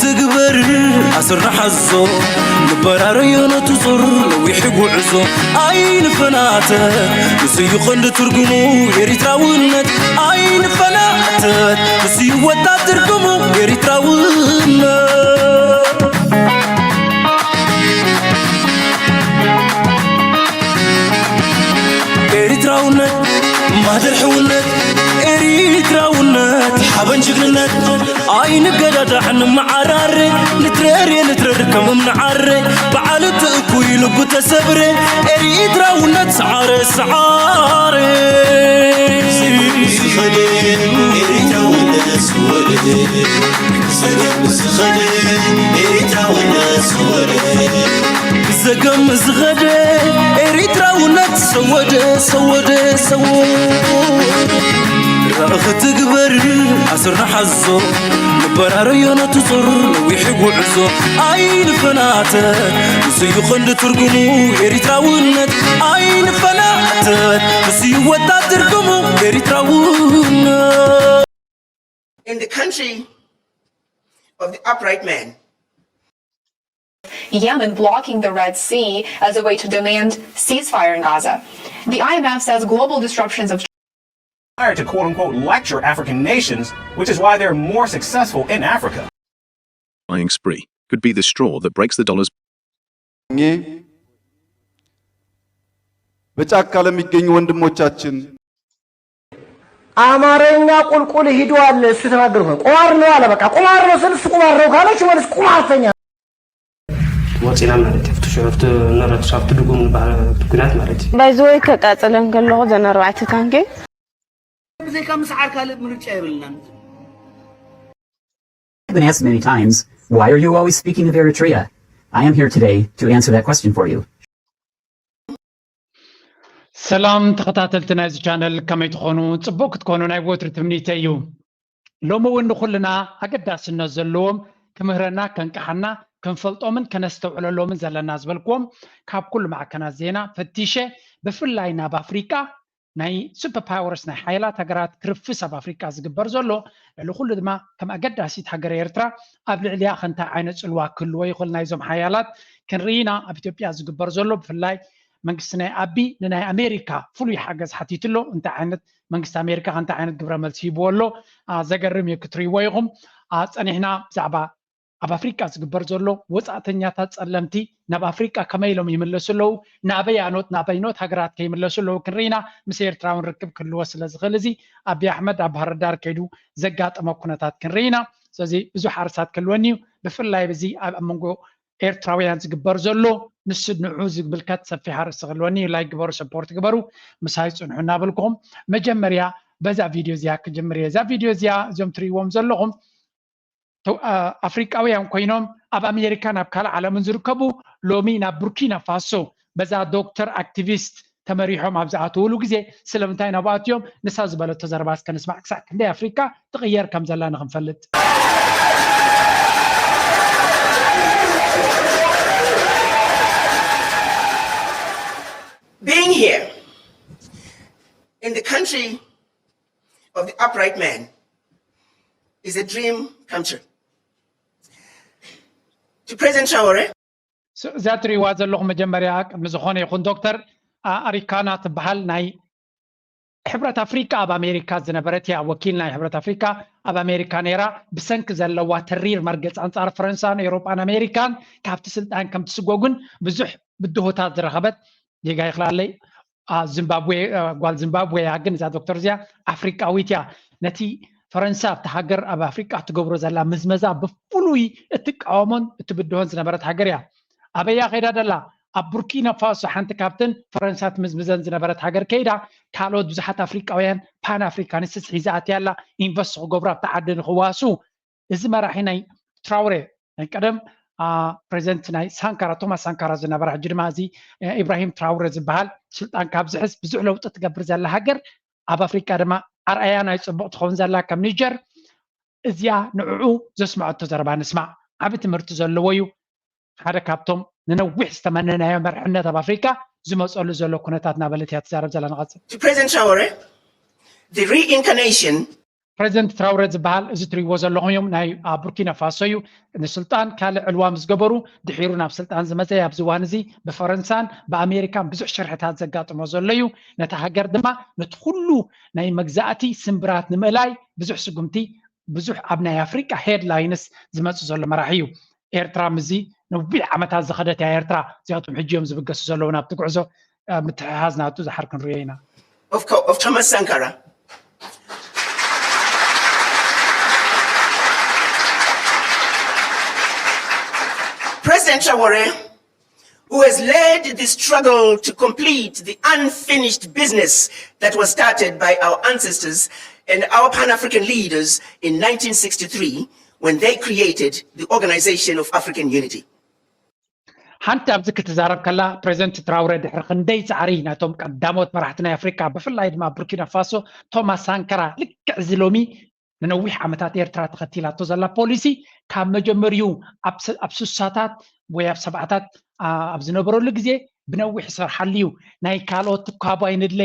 ትግበር ኣስርና ሓዞ ንበራረዮ ነቲ ዙር ነዊሕ ጉዕዞ ኣይንፈናተ ንስዩ ቐንዲ ትርጉሙ ኤሪትራውነት ኣይንፈናተ ንስዩ ወጣት ትርጉሙ ኤሪትራውነት ኤሪትራውነት ማህደር ሕውነት ኤሪትራውነት ሓበን ጅግንነት ኣይንገዳዳዕ ንመዓራረ ንትረር ንትረር ከም እምንዓረ በዓል እቲ እኩይ ልቡ ተሰብረ ኤሪትራውነት ሰዓረ ሰዓረ ዝኸደ ኤሪትራውነት ዝወለደ ዝኸደ ኤሪትራውነት ዝወለደ ብዘገም ዝኸደ ኤሪትራውነት ሰወደ ሰወደ ሰወ ራእኺ ትግበር ኣስርና ሓዞ ንበራረዮ ነቲ ጹር ነዊሕ ጉዕዞ ኣይንፈናተ ንስዩ ቐንዲ ትርጉሙ ኤሪትራውነት ኣይንፈናተ ንስዩ ወጣት ትርጉሙ ኤሪትራውነት in the country of the upright man. Yemen blocking the Red Sea as a way to demand ceasefire in Gaza. The I M F says global disruptions of Desire to quote unquote lecture African nations, which is why they're more successful in Africa. Buying spree could be the straw that breaks the dollar's በጫካ ለሚገኙ ወንድሞቻችን አማረኛ ቁልቁል ሂዶ አለ እሱ ተናገር ሆነ ቁማር ነው አለ። በቃ ቁማር ነው ስል እሱ ቁማር ነው ካለች መልስ ቁማርተኛ ወፂና ማለት ኣብቲ ሽዑ ኣብቲ ነረቱ ኣብቲ ድጉም ዝበሃል ኣብቲ ኩናት ማለት እዩ ባይዘወይ ከቃፅለን ከለኹ ዘን ኣርባዕተ ታንከይ ብዘይካ ምስዓር ካልእ ምርጫ የብልናን። I've been asked many times, why are you always speaking of Eritrea? I am here today to answer that question for you. ሰላም ተኸታተልቲ ናይዚ ቻነል ከመይ ትኾኑ? ጽቡቕ ክትኮኑ ናይ ወትሩ ትምኒተይ እዩ። ሎሚ እውን ንኹልና ኣገዳስነት ዘለዎም ክምህረና፣ ከንቅሓና፣ ክንፈልጦምን ከነስተውዕለሎምን ዘለና ዝበልክዎም ካብ ኩሉ ማዕከናት ዜና ፈቲሸ ብፍላይ ናብ ኣፍሪቃ ናይ ሱፐር ፓወርስ ናይ ሓያላት ሃገራት ክርፍስ ኣብ ኣፍሪቃ ዝግበር ዘሎ ልዕሊ ኩሉ ድማ ከም ኣገዳሲት ሃገር ኤርትራ ኣብ ልዕሊኣ ከንታይ ዓይነት ጽልዋ ክህልዎ ይኽእል ናይዞም ሓያላት ክንርኢ ኢና። ኣብ ኢትዮጵያ ዝግበር ዘሎ ብፍላይ መንግስቲ ናይ ኣቢ ንናይ ኣሜሪካ ፍሉይ ሓገዝ ሓቲቱ ኣሎ። እንታይ ዓይነት መንግስቲ ኣሜሪካ ከንታይ ዓይነት ግብረ መልሲ ሂብዎ ኣሎ? ዘገርም እዩ ክትርእይዎ ኢኹም። ጸኒሕና ብዛዕባ ኣብ ኣፍሪቃ ዝግበር ዘሎ ወፃእተኛታት ፀለምቲ ናብ ኣፍሪቃ ከመይ ኢሎም ይምለሱ ኣለዉ፣ ናበይ ኣኖት ናበይኖት ሃገራት ከይምለሱ ኣለዉ ክንርኢና ምስ ኤርትራውን ርክብ ክህልዎ ስለ ዝኽእል እዚ ኣቢ ኣሕመድ ኣብ ባህርዳር ከይዱ ዘጋጠመ ኩነታት ክንርኢና። ስለዚ ብዙሕ ኣርሳት ክህልወኒ እዩ። ብፍላይ እዚ ኣብ መንጎ ኤርትራውያን ዝግበር ዘሎ ንሱ ንዑ ዝምልከት ሰፊሕ ኣርእስቲ ክህልወኒ እዩ። ላይክ ግበሩ፣ ሰፖርት ግበሩ፣ ምሳይ ፅንሑ እናበልኩም መጀመርያ በዛ ቪድዮ እዚኣ ክጅምር እየ። እዛ ቪድዮ እዚኣ እዞም ትርእይዎም ዘለኹም ኣፍሪቃውያን ኮይኖም ኣብ ኣሜሪካን ኣብ ካልእ ዓለምን ዝርከቡ ሎሚ ናብ ቡርኪና ፋሶ በዛ ዶክተር ኣክቲቪስት ተመሪሖም ኣብ ዝኣተውሉ ግዜ ስለምንታይ ናብኡ ኣትዮም ንሳ ዝበለቶ ዘረባ እስከ ንስማዕ ክሳዕ ክንደይ ኣፍሪቃ ትቕየር ከም ዘላ ንኽንፈልጥ Being here in the country of the upright man is a dream come true. To President Traore, እዛ ትርእይዋ ዘለኹም መጀመርያ ቅድሚ ዝኾነ ይኹን ዶክተር ኣሪካና ትበሃል ናይ ሕብረት ኣፍሪካ ኣብ ኣሜሪካ ዝነበረት እያ። ወኪል ናይ ሕብረት ኣፍሪካ ኣብ ኣሜሪካ ነይራ። ብሰንኪ ዘለዋ ተሪር መርገፅ ኣንፃር ፈረንሳን ኤውሮጳን ኣሜሪካን ካብቲ ስልጣን ከም ትስጎ ግን ብዙሕ ብድሆታት ዝረኸበት ጌጋ ይኽላለይ ዚምባብዌ ጓል ዚምባብዌ እያ። ግን እዛ ዶክተር እዚኣ ኣፍሪቃዊት እያ። ነቲ ፈረንሳ ኣብቲ ሃገር ኣብ ኣፍሪቃ ትገብሮ ዘላ ምዝመዛ ብፍሉይ እትቃወሞን እትብድሆን ዝነበረት ሃገር እያ። ኣበያ ከይዳ ደላ ኣብ ቡርኪና ፋሶ ሓንቲ ካብተን ፈረንሳ ትምዝምዘን ዝነበረት ሃገር ከይዳ ካልኦት ብዙሓት ኣፍሪቃውያን ፓን ኣፍሪካኒስትስ ሒዛ ኣትያ ኣላ። ኢንቨስት ክገብሩ ኣብቲ ዓዲ ንክዋሱ እዚ መራሒ ናይ ትራውሬ ናይ ቀደም ፕሬዚደንት ናይ ሳንካራ ቶማስ ሳንካራ ዝነበረ ሕጂ ድማ እዚ ኢብራሂም ትራውሬ ዝበሃል ስልጣን ካብ ዝሕዝ ብዙሕ ለውጢ ትገብር ዘላ ሃገር ኣብ ኣፍሪቃ ድማ ኣርኣያ ናይ ፅቡቕ ትኸውን ዘላ ከም ኒጀር እዚኣ ንዕዑ ዘስምዐቶ ዘረባ ንስማዕ። ዓቢ ትምህርቲ ዘለዎ እዩ። ሓደ ካብቶም ንነዊሕ ዝተመነናዮ መርሕነት ኣብ ኣፍሪቃ ዝመፀሉ ዘሎ ኩነታት እናበለት እያ ትዛረብ ዘላ። ንቐፅል። To President Traore, the reincarnation ፕሬዚደንት ትራውረ ዝበሃል፣ እዚ ትሪእዎ ዘለኹም እዮም፣ ናይ ቡርኪና ፋሶ እዩ። ንስልጣን ካልእ ዕልዋ ምስ ገበሩ፣ ድሒሩ ናብ ስልጣን ዝመፀ ኣብዚ እዋን እዚ ብፈረንሳን ብኣሜሪካን ብዙሕ ሽርሕታት ዘጋጥሞ ዘሎ እዩ። ነታ ሃገር ድማ ነቲ ኩሉ ናይ መግዛእቲ ስምብራት ንምእላይ ብዙሕ ስጉምቲ፣ ብዙሕ ኣብ ናይ ኣፍሪቃ ሄድላይንስ ዝመፅእ ዘሎ መራሒ እዩ። ኤርትራ ምስዚ ነዊሕ ዓመታት ዝኸደት እያ። ኤርትራ እዚኣቶም ሕጂ እዮም ዝብገሱ ዘለዉ ናብቲ ጉዕዞ። ምትሕሓዝ ናቱ ዝሓር ክንሪኦ ኢና። Of Thomas Sankara. President Traore, who has led the struggle to complete the unfinished business that was started by our ancestors and our Pan African leaders in nineteen sixty-three when they created the Organization of African Unity. ሓንቲ ኣብዚ ክትዛረብ ከላ ፕሬዚደንት ትራውረ ድሕሪ ክንደይ ፃዕሪ ናቶም ቀዳሞት መራሕቲ ናይ ኣፍሪካ ብፍላይ ድማ ቡርኪና ፋሶ ቶማስ ሳንካራ ልክዕ እዚ ሎሚ ንነዊሕ ዓመታት ኤርትራ ተኸቲላቶ ዘላ ፖሊሲ ካብ መጀመሪኡ ኣብ ስሳታት ወይ ኣብ ሰብዓታት ኣብ ዝነበረሉ ግዜ ብነዊሕ ይሰርሓሉ እዩ። ናይ ካልኦት ትኳቦ ኣይንድለ፣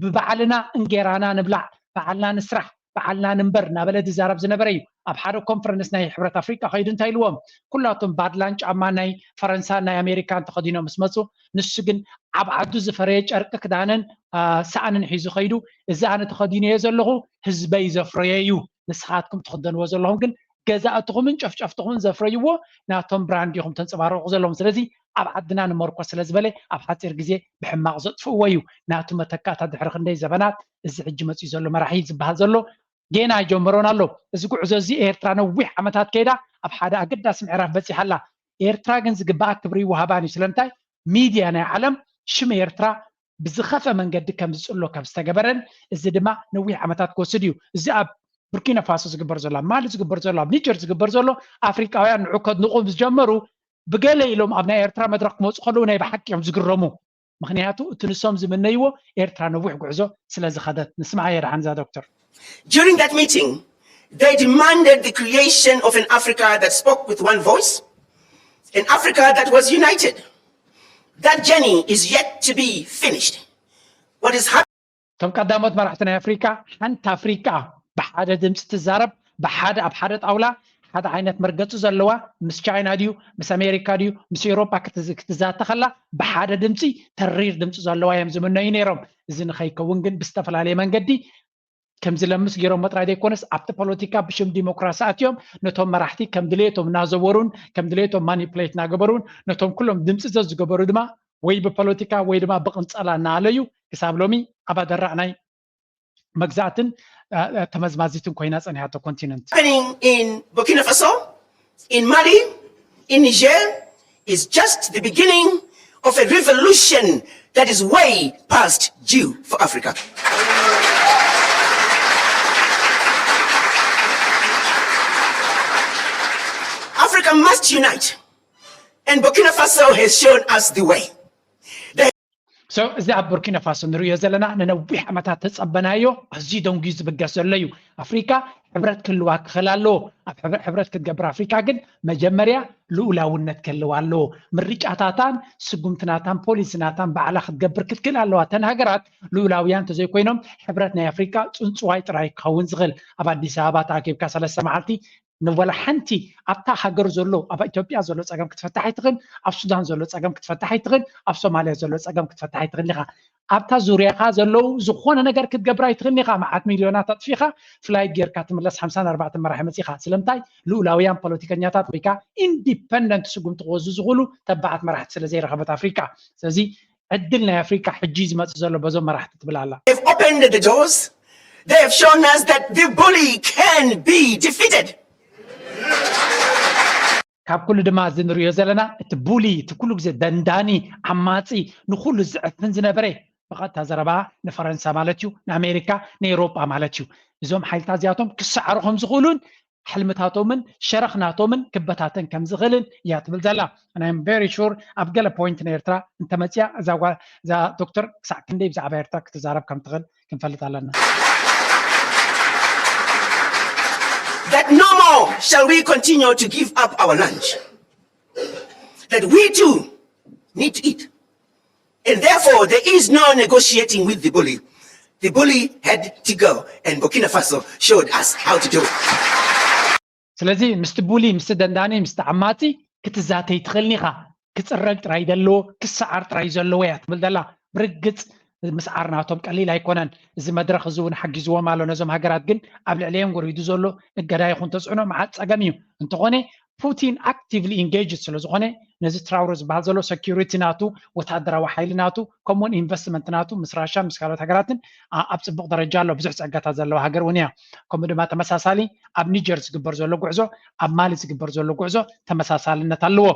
ብባዕልና እንጌራና ንብላዕ፣ ባዕልና ንስራሕ፣ ባዕልና ንንበር እናበለ ዝዛረብ ዝነበረ እዩ። ኣብ ሓደ ኮንፈረንስ ናይ ሕብረት ኣፍሪቃ ከይዱ እንታይ ኢልዎም? ኩላቶም ባድላን ጫማ ናይ ፈረንሳን ናይ ኣሜሪካን ተኸዲኖም ምስ መፁ፣ ንሱ ግን ኣብ ዓዱ ዝፈረየ ጨርቂ ክዳንን ሳእንን ሒዙ ከይዱ፣ እዚ ኣነ ተኸዲነዮ ዘለኹ ህዝበይ ዘፍረዮ እዩ፣ ንስኻትኩም ትኽደንዎ ዘለኹም ግን ገዛእትኹምን ጨፍጨፍትኹምን ዘፍረይዎ ናቶም ብራንድ ኢኹም ተንፀባርቑ ዘለኹም። ስለዚ ኣብ ዓድና ንመርኮስ ስለ ዝበለ ኣብ ሓፂር ግዜ ብሕማቕ ዘጥፍእዎ እዩ። ናቱ መተካእታ ድሕሪ ክንደይ ዘበናት እዚ ሕጂ መፂኡ ዘሎ መራሒ ዝበሃል ዘሎ ጌና ኣይጀመሮን ኣሎ። እዚ ጉዕዞ እዚ ኤርትራ ነዊሕ ዓመታት ከይዳ ኣብ ሓደ ኣገዳሲ ምዕራፍ በፂሓ ኣላ። ኤርትራ ግን ዝግበኣ ክብሪ ይወሃባን እዩ። ስለምንታይ? ሚድያ ናይ ዓለም ሽም ኤርትራ ብዝኸፈ መንገዲ ከም ዝፅሎ ካብ ዝተገበረን እዚ ድማ ነዊሕ ዓመታት ክወስድ እዩ። እዚ ኣብ ቡርኪና ፋሶ ዝግበር ዘሎ፣ ኣብ ማሊ ዝግበር ዘሎ፣ ኣብ ኒጀር ዝግበር ዘሎ ኣፍሪቃውያን ንዑ ከድንቑ ምስ ጀመሩ ብገለ ኢሎም ኣብ ናይ ኤርትራ መድረኽ ክመፁ ከለዉ ናይ ብሓቂ እዮም ዝግረሙ። ምክንያቱ እቲ ንሶም ዝምነይዎ ኤርትራ ነዊሕ ጉዕዞ ስለ ዝኸደት። ንስምዓዮ ደሓን እዛ ዶክተር። During that meeting, they demanded the creation of an Africa that spoke with one voice, an Africa that was united. That journey is yet to be finished. What is happening እቶም ቀዳሞት መራሕቲ ናይ ኣፍሪካ ሓንቲ ኣፍሪካ ብሓደ ድምፂ ትዛረብ፣ ብሓደ ኣብ ሓደ ጣውላ ሓደ ዓይነት መርገፂ ዘለዋ፣ ምስ ቻይና ድዩ ምስ ኣሜሪካ ድዩ ምስ ኤውሮጳ ክትዛተ ከላ ብሓደ ድምፂ ተሪር ድምፂ ዘለዋ እዮም ዝምነዩ ነይሮም። እዚ ንኸይከውን ግን ብዝተፈላለየ መንገዲ ከምዚ ለምስ ገይሮሞ ጥራይ ዘይኮነስ ኣብቲ ፖለቲካ ብሽም ዲሞክራሲ ኣትዮም ነቶም መራሕቲ ከም ድሌቶም እናዘወሩን ከም ድሌቶም ማኒፕሌት እናገበሩን ነቶም ኩሎም ድምፂ ዘዝገበሩ ድማ ወይ ብፖለቲካ ወይ ድማ ብቕንፀላ እናኣለዩ ክሳብ ሎሚ ኣብ ኣደራዕ ናይ መግዛእትን ተመዝማዚትን ኮይና ፀኒሓቶ ኮንቲነንት። In Burkina Faso, in Mali, in Niger is just the beginning of a revolution that is way past due for Africa. Africa must unite, and Burkina Faso has shown us the way. So እዚ ኣብ ቡርኪና ፋሶ ንሪኦ ዘለና ንነዊሕ ዓመታት ተፀበናዮ ኣዝዩ ደንጉዩ ዝብገስ ዘሎ እዩ። ኣፍሪካ ሕብረት ክህልዋ ክኽእል ኣለዎ። ኣብ ሕብረት ክትገብር ኣፍሪካ ግን መጀመርያ ልኡላውነት ክህልዋ ኣለዎ። ምርጫታታን ስጉምትናታን ፖሊስናታን ባዕላ ክትገብር ክትክእል ኣለዋ። እተን ሃገራት ልኡላውያን እንተዘይኮይኖም ሕብረት ናይ ኣፍሪካ ፅንፅዋይ ጥራይ ክኸውን ዝኽእል። ኣብ ኣዲስ ኣበባ ተኣኪብካ ሰለስተ መዓልቲ ንወላ ሓንቲ ኣብታ ሃገር ዘሎ ኣብ ኢትዮጵያ ዘሎ ፀገም ክትፈታሕ ኣይትኽን፣ ኣብ ሱዳን ዘሎ ፀገም ክትፈታሕ ኣይትኽን፣ ኣብ ሶማልያ ዘሎ ፀገም ክትፈታሕ ኣይትኽን ኢኻ። ኣብታ ዙርያኻ ዘለዉ ዝኾነ ነገር ክትገብር ኣይትኽን ኢኻ። መዓት ሚልዮናት ኣጥፊኻ ፍላይት ጌርካ ትምለስ ሓምሳን ኣርባዕተን መራሒ መፂኻ። ስለምንታይ? ልኡላውያን ፖለቲከኛታት ወይ ከዓ ኢንዲፐንደንት ስጉምቲ ክወስዱ ዝኽእሉ ተባዓት መራሕቲ ስለ ዘይረኸበት ኣፍሪካ። ስለዚ ዕድል ናይ ኣፍሪካ ሕጂ ዝመፅእ ዘሎ በዞም መራሕቲ ትብል ኣላ። They've opened the doors. They have shown us that the bully can be defeated. ካብ ኩሉ ድማ እዚ ንሪኦ ዘለና እቲ ቡሊ እቲ ኩሉ ግዜ ደንዳኒ ዓማፂ ንኩሉ ዝዕፍን ዝነበረ ብቐጥታ ዘረባ ንፈረንሳ ማለት እዩ ንኣሜሪካ ንኤውሮጳ ማለት እዩ። እዞም ሓይልታት እዚኣቶም ክሰዓሩ ከም ዝኽእሉን ሕልምታቶምን ሸረኽናቶምን ክበታተን ከም ዝኽእልን እያ ትብል ዘላ። And I'm very sure ኣብ ገለ ፖይንት ንኤርትራ እንተመፅያ እዛ ዶክተር ክሳዕ ክንደይ ብዛዕባ ኤርትራ ክትዛረብ ከም ትኽእል ክንፈልጥ ኣለና። That no more shall we continue to give up our land, that we too need to eat, and therefore there is no negotiating with the bully. The bully had to go, and Burkina Faso showed us how to do it. ስለዚ ምስቲ ቡሊ ምስቲ ደንዳኒ ምስቲ ዓማፂ ክትዛተይ ትኽእልኒ ኢኻ። ክፅረግ ጥራይ ዘለዎ ክሰዓር ጥራይ ዘለዎ እያ ትብል ዘላ። ብርግፅ ምስዓር ናቶም ቀሊል ኣይኮነን። እዚ መድረኽ እዚ እውን ሓጊዝዎም ኣሎ ነዞም ሃገራት። ግን ኣብ ልዕሊኦም ወሪዱ ዘሎ እገዳ ይኹን ተፅዕኖ መዓት ፀገም እዩ። እንተኾነ ፑቲን actively engaged ስለ ዝኾነ ነዚ ትራውሮ ዝበሃል ዘሎ security ናቱ፣ ወታደራዊ ሓይሊ ናቱ፣ ከምኡውን ኢንቨስትመንት ናቱ ምስ ራሻ ምስ ካልኦት ሃገራትን ኣብ ፅቡቕ ደረጃ ኣሎ። ብዙሕ ፀጋታት ዘለዋ ሃገር እውን እያ። ከምኡ ድማ ተመሳሳሊ ኣብ ኒጀር ዝግበር ዘሎ ጉዕዞ ኣብ ማሊ ዝግበር ዘሎ ጉዕዞ ተመሳሳልነት ኣለዎ።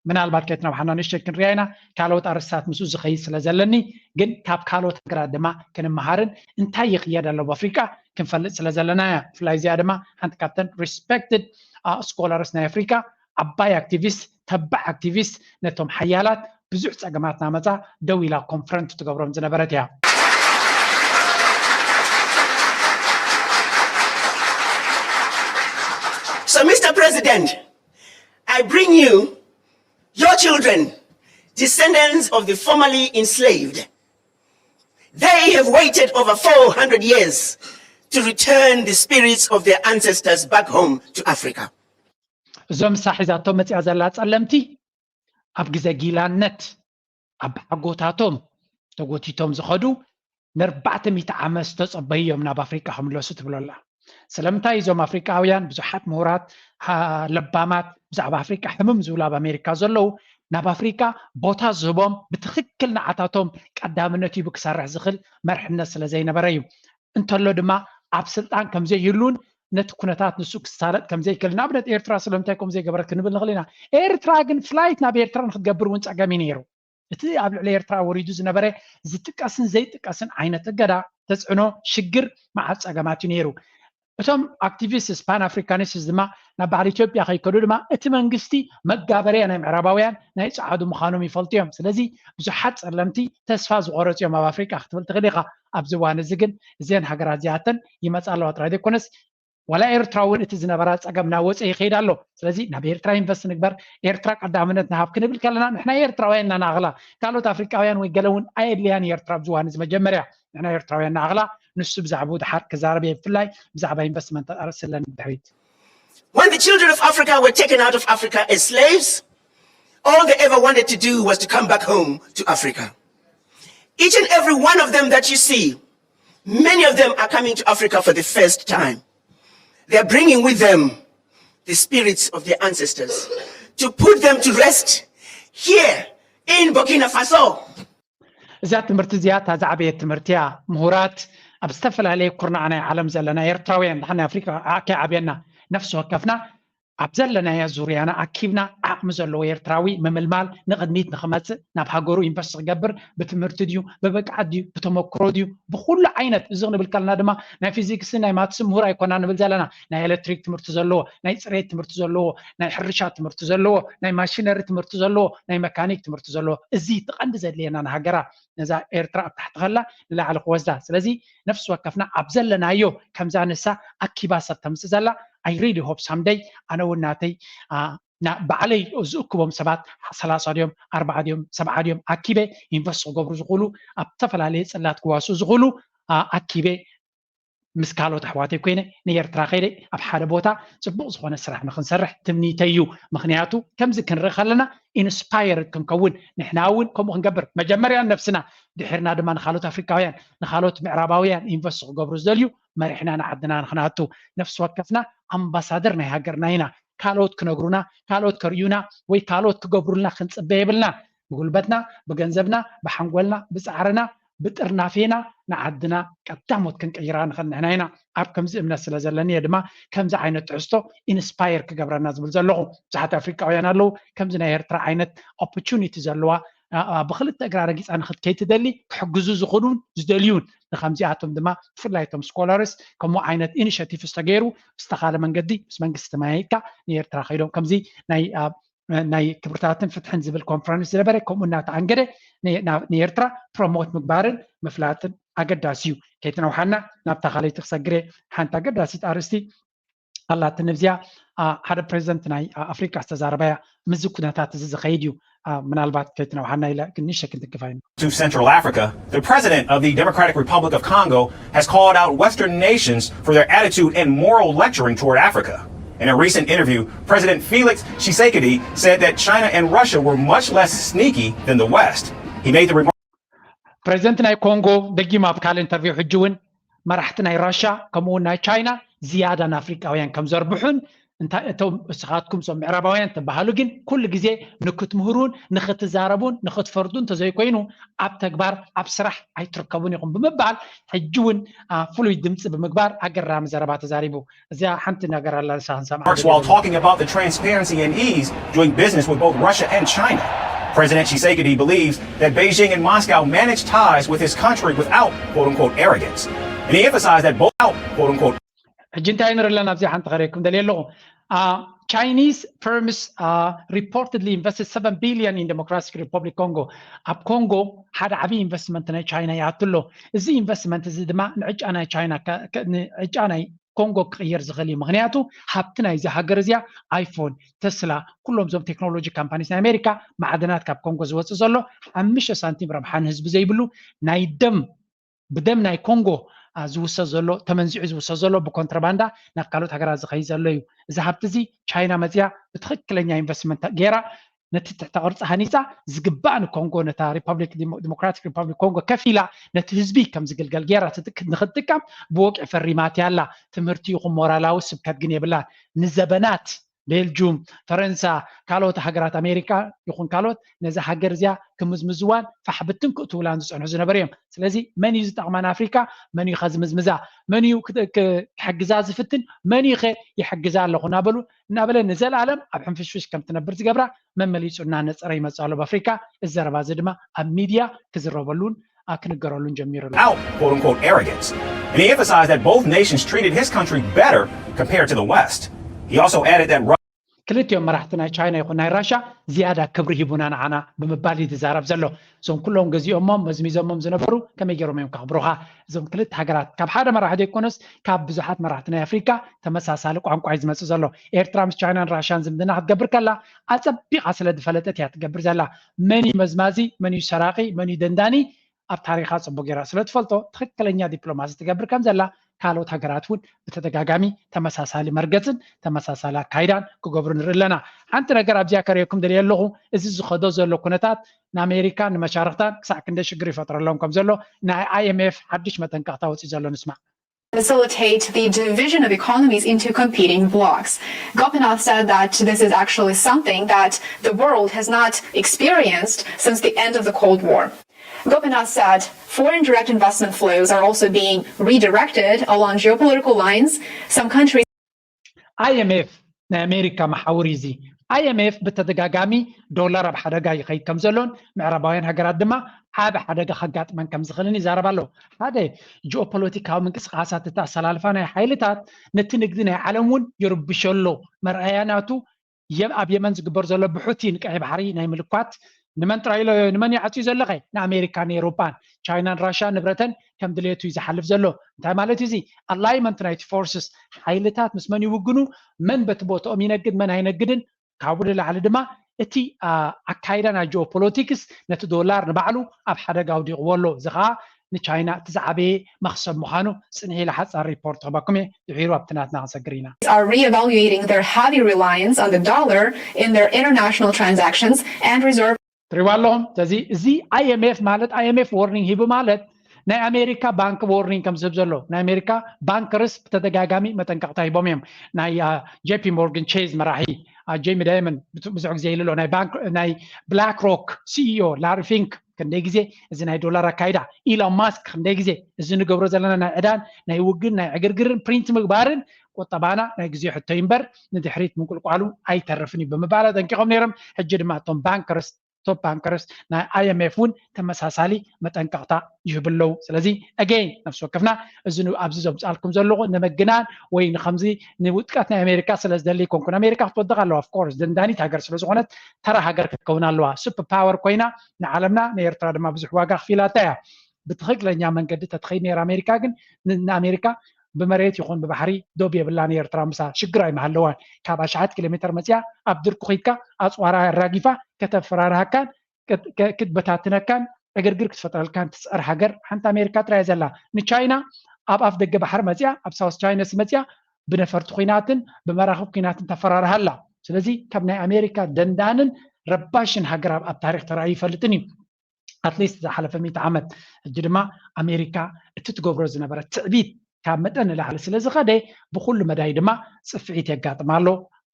ምናልባት ከይትነውሓና ንእሽተይ ክንሪኣ ኢና። ካልኦት ኣርስታት ምስኡ ዝኸይድ ስለ ዘለኒ ግን ካብ ካልኦት ሃገራት ድማ ክንመሃርን እንታይ ይኽየድ ኣሎ ኣብ ኣፍሪቃ ክንፈልጥ ስለ ዘለና እያ። ብፍላይ እዚኣ ድማ ሓንቲ ካብተን respected scholars ናይ ኣፍሪቃ ዓባይ ኣክቲቪስት ተባዕ ኣክቲቪስት ነቶም ሓያላት ብዙሕ ፀገማት ናመፃ ደው ኢላ ኮንፍረንት ትገብሮም ዝነበረት እያ። So, Mister President, I bring you your children, descendants of the formerly enslaved. They have waited over four hundred years to return the spirits of their ancestors back home to Africa. እዞም ሳሒዛቶም መፅያ ዘላ ፀለምቲ ኣብ ግዜ ጊላነት ኣብ ሓጎታቶም ተጎቲቶም ዝኸዱ ንኣርባዕተ ሚእቲ ዓመት ዝተፀበዩ እዮም ናብ ኣፍሪቃ ክምለሱ ትብሎ ኣላ። ስለምንታይ እዞም ኣፍሪቃውያን ብዙሓት ምሁራት ለባማት ብዛዕባ ኣፍሪቃ ሕምም ዝብሉ ኣብ ኣሜሪካ ዘለዉ ናብ ኣፍሪቃ ቦታ ዝህቦም ብትኽክል ንዓታቶም ቀዳምነት ሂቡ ክሰርሕ ዝኽእል መርሕነት ስለ ዘይነበረ እዩ። እንተሎ ድማ ኣብ ስልጣን ከምዘይህሉን ነቲ ኩነታት ንሱ ክሳለጥ ከምዘይክእል ንኣብነት ኤርትራ ስለምንታይ ከምኡ ዘይገበረት ክንብል ንኽእል ኢና። ኤርትራ ግን ፍላይት ናብ ኤርትራ ንክትገብር እውን ፀገም እዩ ነይሩ። እቲ ኣብ ልዕሊ ኤርትራ ወሪዱ ዝነበረ ዝጥቀስን ዘይጥቀስን ዓይነት እገዳ ተፅዕኖ ሽግር መዓት ፀገማት እዩ ነይሩ። እቶም ኣክቲቪስትስ ፓን ኣፍሪካኒስትስ ድማ ናብ በዓል ኢትዮጵያ ከይከዱ ድማ እቲ መንግስቲ መጋበርያ ናይ ምዕራባውያን ናይ ፀዓዱ ምዃኖም ይፈልጡ እዮም። ስለዚ ብዙሓት ፀለምቲ ተስፋ ዝቆረፁ እዮም ኣብ ኣፍሪቃ ክትብል ትኽእል ኢኻ። ኣብዚ እዋን እዚ ግን እዘን ሃገራት እዚኣተን ይመፃ ኣለዋ ጥራይ ዘይኮነስ ዋላ ኤርትራ እውን እቲ ዝነበራ ፀገም ናወፀ ይኸይድ ኣሎ። ስለዚ ናብ ኤርትራ ኢንቨስት ንግበር፣ ኤርትራ ቀዳምነት ንሃብ ክንብል ከለና ንሕና ኤርትራውያን ኢና ንኣኽላ። ካልኦት ኣፍሪቃውያን ወይ ገለ እውን ኣየድልያን ኤርትራ ኣብዚ እዋን እዚ መጀመርያ ንሕና ኤርትራውያን ንኣኽላ። ንሱ ብዛዕባኡ ድሓር ክዛረብ እየ፣ ብፍላይ ብዛዕባ ኢንቨስትመንት ኣርእስቲ ኣለኒ ብድሕሪት። When the children of Africa were taken out of Africa as slaves, all they ever wanted to do was to come back home to Africa. Each and every one of them that you see, many of them are coming to Africa for the first time. They're bringing with them the spirits of their ancestors to put them to rest here in Burkina Faso. እዛ ትምህርቲ እዚኣ እታ ዝዓበየት ትምህርቲ እያ። ምሁራት ኣብ ዝተፈላለየ ኩርናዕ ናይ ዓለም ዘለና ኤርትራውያን ድሓን ናይ ኣፍሪካ ከይዓብየና ነፍሲ ወከፍና ኣብ ዘለናዮ ዙርያና ኣኪብና ዓቕሚ ዘለዎ ኤርትራዊ ምምልማል ንቕድሚት ንኽመፅእ ናብ ሃገሩ ኢንቨስት ክገብር ብትምህርቲ ድዩ ብብቅዓት ድዩ ብተመክሮ ድዩ ብኩሉ ዓይነት እዚ ክንብል ከለና ድማ ናይ ፊዚክስን ናይ ማትስን ምሁር ኣይኮና ንብል ዘለና ናይ ኤሌክትሪክ ትምህርቲ ዘለዎ ናይ ፅሬት ትምህርቲ ዘለዎ ናይ ሕርሻ ትምህርቲ ዘለዎ ናይ ማሽነሪ ትምህርቲ ዘለዎ ናይ መካኒክ ትምህርቲ ዘለዎ እዚ ትቐንዲ ዘድልየና ንሃገራ ነዛ ኤርትራ ኣብ ታሕቲ ከላ ንላዕሊ ክወስዳ ስለዚ ነፍሲ ወከፍና ኣብ ዘለናዮ ከምዛ ንሳ ኣኪባ ሰብ ተምፅእ ዘላ I really hope someday ኣነ እውን ናተይ ባዕለይ ዝእክቦም ሰባት ሰላሳ ድዮም ኣርባዓ ድዮም ሰብዓ ድዮም ኣኪበ ኢንቨስት ክገብሩ ዝኽእሉ ኣብ ዝተፈላለየ ፅላት ክዋስኡ ዝኽእሉ ኣኪበ ምስ ካልኦት ኣሕዋተይ ኮይነ ንኤርትራ ከይደ ኣብ ሓደ ቦታ ፅቡቕ ዝኾነ ስራሕ ንክንሰርሕ ትምኒተይ እዩ። ምክንያቱ ከምዚ ክንርኢ ከለና ኢንስፓየርድ ክንከውን ንሕና እውን ከምኡ ክንገብር መጀመርያ ነብስና ድሕርና ድማ ንካልኦት ኣፍሪካውያን ንካልኦት ምዕራባውያን ኢንቨስት ክገብሩ ዝደልዩ መሪሕና ንዓድና ንክንኣቱ ነፍሲ ወከፍና ኣምባሳደር ናይ ሃገርና ኢና። ካልኦት ክነግሩና ካልኦት ከርእዩና ወይ ካልኦት ክገብሩልና ክንፅበ የብልና። ብጉልበትና ብገንዘብና ብሓንጎልና ብፃዕርና ብጥርናፌና ንዓድና ቀዳሞት ክንቅይራ ንኽእል ንሕና ኢና ኣብ ከምዚ እምነት ስለ ዘለኒ እየ ድማ ከምዚ ዓይነት ትሕዝቶ ኢንስፓየር ክገብረና ዝብል ዘለኹ ብዙሓት ኣፍሪቃውያን ኣለዉ ከምዚ ናይ ኤርትራ ዓይነት ኦፖርቹኒቲ ዘለዋ ብክልተ እግራ ረጊፃ ንክትከይድ ትደሊ ክሕግዙ ዝኽእሉን ዝደልዩን ንከምዚኣቶም ድማ ብፍላይ ቶም ስኮላርስ ከምኡ ዓይነት ኢኒሽቲቭስ ተገይሩ ብዝተኻለ መንገዲ ምስ መንግስቲ ተመያይጥካ ንኤርትራ ከይዶም ከምዚ ናይ ናይ ክብርታትን ፍትሕን ዝብል ኮንፈረንስ ዝነበረ ከምኡ እናተኣንገደ ንኤርትራ ፕሮሞት ምግባርን ምፍላጥን ኣገዳሲ እዩ። ከይትነውሓና ናብታ ካልይቲ ክሰግር እየ። ሓንቲ ኣገዳሲት ኣርእስቲ ኣላ። እቲ ንብዚኣ ሓደ ፕሬዚደንት ናይ ኣፍሪቃ ዝተዛረበያ ምዚ ኩነታት እዚ ዝኸይድ እዩ። ምናልባት ከይትነውሓና ኢለ ግን ንእሽተይ ክንትንክፋ ኢና። To Central Africa, the president of the Democratic Republic of Congo has called out Western nations for their attitude and moral lecturing toward Africa. In a recent interview, President Felix Tshisekedi said that China and Russia were much less sneaky than the West. He made the remark. ፕሬዚደንት ናይ ኮንጎ ደጊም ኣብ ካልእ ኢንተርቪው ሕጂ እውን መራሕቲ ናይ ራሻ ከምኡ እውን ናይ ቻይና ዝያዳ ንኣፍሪቃውያን ከም ዘርብሑን እንታይ እቶም እስኻትኩም ሶም ምዕራባውያን ትበሃሉ ግን ኩሉ ግዜ ንክትምህሩን ንክትዛረቡን ንክትፈርዱ እንተዘይኮይኑ ኣብ ተግባር ኣብ ስራሕ ኣይትርከቡን ኢኹም ብምባል ሕጂ እውን ፍሉይ ድምፂ ብምግባር ኣገራሚ ዘረባ ተዛሪቡ። እዚኣ ሓንቲ ነገር ኣላ ንሳ ክንሰምዓ While talking about the transparency and ease doing business with both Russia and China. President Tshisekedi believes that Beijing and Moscow manage ties with his country without quote unquote arrogance. And he emphasized that both out quote unquote ሕጂ እንታይ ንርኢ ኣለና ኣብዚ ሓንቲ ከርእየኩም ደልየ ኣለኹ። Chinese firms reportedly invested seven billion in Democratic Republic Congo. ኣብ ኮንጎ ሓደ ዓብዪ ኢንቨስትመንት ናይ ቻይና ይኣቱ ኣሎ። እዚ ኢንቨስትመንት እዚ ድማ ንዕጫ ናይ ቻይና ንዕጫ ናይ ኮንጎ ክቕየር ዝኽእል እዩ። ምክንያቱ ሃብቲ ናይዚ ሃገር እዚኣ ኣይፎን፣ ተስላ፣ ኩሎም እዞም ቴክኖሎጂ ካምፓኒስ ናይ ኣሜሪካ፣ ማዕድናት ካብ ኮንጎ ዝወፅእ ዘሎ ሓሙሽተ ሳንቲም ረብሓ ንህዝቢ ዘይብሉ ናይ ደም ብደም ናይ ኮንጎ ዝውሰድ ዘሎ ተመንዚዑ ዝውሰድ ዘሎ ብኮንትራባንዳ ናብ ካልኦት ሃገራት ዝኸይድ ዘሎ እዩ። እዚ ሃብቲ እዚ ቻይና መፅያ ብትኽክለኛ ኢንቨስትመንት ገይራ ነቲ ትሕተ ቅርፂ ሃኒፃ ዝግባእ ንኮንጎ ነታ ሪፐብሊክ ዲሞክራቲክ ሪፐብሊክ ኮንጎ ከፊላ ነቲ ህዝቢ ከም ዝግልገል ገይራ ንክትጥቀም ብወግዒ ፈሪማት ያላ። ትምህርቲ ይኹን ሞራላዊ ስብከት ግን የብላን። ንዘበናት ቤልጁም፣ ፈረንሳ፣ ካልኦት ሃገራት ኣሜሪካ ይኹን ካልኦት ነዚ ሃገር እዚኣ ክምዝምዝዋን ፋሕ ብትን ክእትውላን ዝፀንሑ ዝነበሩ እዮም። ስለዚ መን እዩ ዝጠቕማ ንኣፍሪካ? መን እዩ ከዝምዝምዛ? መን እዩ ክሕግዛ ዝፍትን? መን እዩ ኸ ይሕግዛ ኣለኹ እናበሉ እናበለ ንዘለኣለም ኣብ ሕንፍሽፍሽ ከም ትነብር ዝገብራ መመሊፁ እናነፀረ ይመፅእ ኣሎ ብኣፍሪካ። እዚ ዘረባ እዚ ድማ ኣብ ሚድያ ክዝረበሉን ክንገረሉን ጀሚሩ ኣሎ። Out quote unquote arrogance. And he emphasized that both nations treated his country better compared to the West. He also added that ክልቲኦም መራሕቲ ናይ ቻይና ይኹን ናይ ራሻ ዝያዳ ክብሪ ሂቡና ንዓና ብምባል እዩ ዝዛረብ ዘሎ። እዞም ኩሎም ገዚኦሞም መዝሚዞሞም ዝነበሩ ከመይ ገይሮም እዮም ከኽብሩኻ? እዞም ክልተ ሃገራት ካብ ሓደ መራሒ ዘይኮነስ ካብ ብዙሓት መራሕቲ ናይ ኣፍሪካ ተመሳሳሊ ቋንቋ እዩ ዝመፅእ ዘሎ። ኤርትራ ምስ ቻይናን ራሻን ዝምድና ክትገብር ከላ ኣፀቢቓ ስለ ዝፈለጠት እያ ትገብር ዘላ። መን እዩ መዝማዚ፣ መን እዩ ሰራቒ፣ መን እዩ ደንዳኒ ኣብ ታሪኻ ፅቡቅ ገይራ ስለ ትፈልጦ ትኽክለኛ ዲፕሎማሲ ትገብር ከም ዘላ ካልኦት ሃገራት እውን ብተደጋጋሚ ተመሳሳሊ መርገፅን ተመሳሳሊ ኣካይዳን ክገብሩ ንርኢ ኣለና። ሓንቲ ነገር ኣብዚኣ ከርእየኩም ደልየ ኣለኹ። እዚ ዝኸዶ ዘሎ ኩነታት ንኣሜሪካን ንመሻርክታን ክሳዕ ክንደይ ሽግር ይፈጥረሎም ከም ዘሎ ናይ ኣይኤምኤፍ ሓድሽ መጠንቀቕታ ወፂኡ ዘሎ ንስማዕ። Facilitate the division of economies into competing blocs. Gopinath said that this is actually something that the world has not experienced since the end of the Cold War. Gopinath said foreign direct investment flows are also being redirected along geopolitical lines. Some countries ኣይኤምኤፍ ናይ ኣሜሪካ መሓውር እዩ እዚ። ኣይኤምኤፍ ብተደጋጋሚ ዶላር ኣብ ሓደጋ ይኸይድ ከም ዘሎን ምዕራባውያን ሃገራት ድማ ዓቢ ሓደጋ ከጋጥመን ከም ዝኽእልን ይዛረብ ኣሎ። ሓደ ጂኦፖለቲካዊ ምንቅስቃሳት እቲ ኣሰላልፋ ናይ ሓይልታት ነቲ ንግዲ ናይ ዓለም እውን ይርብሾ ኣሎ። መርኣያ ናቱ ኣብ የመን ዝግበር ዘሎ ብሑቲ ንቀይ ባሕሪ ናይ ምልኳት ንመን ጥራይ ኢሎ ንመን ይዓፅዩ ዘለኸ ንኣሜሪካ ንኤሮፓን ቻይናን ራሻ ንብረተን ከም ድሌቱ እዩ ዝሓልፍ ዘሎ። እንታይ ማለት እዩ እዚ? ኣላይመንት ናይቲ ፎርስስ ሓይልታት ምስ መን ይውግኑ፣ መን በቲ ቦትኦም ይነግድ መን ኣይነግድን፣ ካብኡ ንላዕሊ ድማ እቲ ኣካይዳ ናይ ጂኦፖለቲክስ ነቲ ዶላር ንባዕሉ ኣብ ሓደጋ ኣውዲቕዎ ኣሎ። እዚ ከዓ ንቻይና እቲ ዝዓበየ መኽሰብ ምዃኑ ፅንሕ ኢለ ሓፃር ሪፖርት ክህበኩም እየ። ድሒሩ ኣብቲ ናትና ክንሰግር ኢና። are reevaluating their heavy reliance on the dollar in their international transactions and reserve ትሪባ ኣለኹም። ስለዚ እዚ ኣይኤምኤፍ ማለት ኣይኤምኤፍ ዎርኒንግ ሂቡ ማለት ናይ ኣሜሪካ ባንክ ዎርኒንግ ከም ዝህብ ዘሎ ናይ ኣሜሪካ ባንከርስ ብተደጋጋሚ መጠንቀቕታ ሂቦም እዮም። ናይ ጄፒ ሞርገን ቼዝ መራሒ ጄሚ ዳይመንድ ብዙሕ ግዜ ኢሉ ኣሎ። ናይ ብላክ ሮክ ሲኢኦ ላሪ ፊንክ ክንደይ ግዜ እዚ ናይ ዶላር ኣካይዳ ኢሎን ማስክ ክንደይ ግዜ እዚ ንገብሮ ዘለና ናይ ዕዳን ናይ ውግን ናይ ዕግርግርን ፕሪንት ምግባርን ቁጠባና ናይ ግዜ ሕቶ እምበር ንድሕሪት ምንቁልቋሉ ኣይተርፍን እዩ ብምባል ኣጠንቂቖም ነይሮም። ሕጂ ድማ እቶም ባንከርስ ቶፕ ባንከርስ ናይ ኣይኤምኤፍ እውን ተመሳሳሊ መጠንቀቕታ ይህቡ ኣለዉ። ስለዚ ኣገይን ነፍሲ ወከፍና እዚ ኣብዚ ዘምፅኣልኩም ዘለኹ ንምግናን ወይ ንከምዚ ንውጥቀት ናይ ኣሜሪካ ስለ ዝደሊ ኣይኮንኩን። ኣሜሪካ ክትወድቕ ኣለዋ ኦፍኮርስ ደንዳኒት ሃገር ስለ ዝኾነት ተራ ሃገር ክትከውን ኣለዋ። ሱፐር ፓወር ኮይና ንዓለምና ንኤርትራ ድማ ብዙሕ ዋጋ ክፊላታ እያ። ብትኽክለኛ መንገዲ ተትኸይድ ነይራ ኣሜሪካ ግን ንኣሜሪካ ብመሬት ይኹን ብባሕሪ ዶብ የብላን። ኤርትራ ምሳ ሽግር ኣይምሃለዋን። ካብ ኣሽሓት ኪሎ ሜትር መፅያ ኣብ ድርቁ ኺድካ ኣፅዋራ ኣራጊፋ ከተፈራርሃካን ክትበታትነካን ዕግርግር ክትፈጥረልካን ትፅዕር ሃገር ሓንቲ ኣሜሪካ ጥራይ ዘላ። ንቻይና ኣብ ኣፍ ደገ ባሕሪ መፅያ፣ ኣብ ሳውስ ቻይና ሲ መፅያ ብነፈርቲ ኩናትን ብመራኽብ ኩናትን ተፈራርሃ ኣላ። ስለዚ ካብ ናይ ኣሜሪካ ደንዳንን ረባሽን ሃገር ኣብ ታሪክ ተራእዩ ይፈልጥን እዩ። ኣትሊስት ዝሓለፈ ሚእቲ ዓመት። ሕጂ ድማ ኣሜሪካ እቲ ትገብሮ ዝነበረ ትዕቢት ካብ መጠን ንላዕሊ ስለ ዝኸደ ብኩሉ መዳይ ድማ ፅፍዒት የጋጥማ ኣሎ።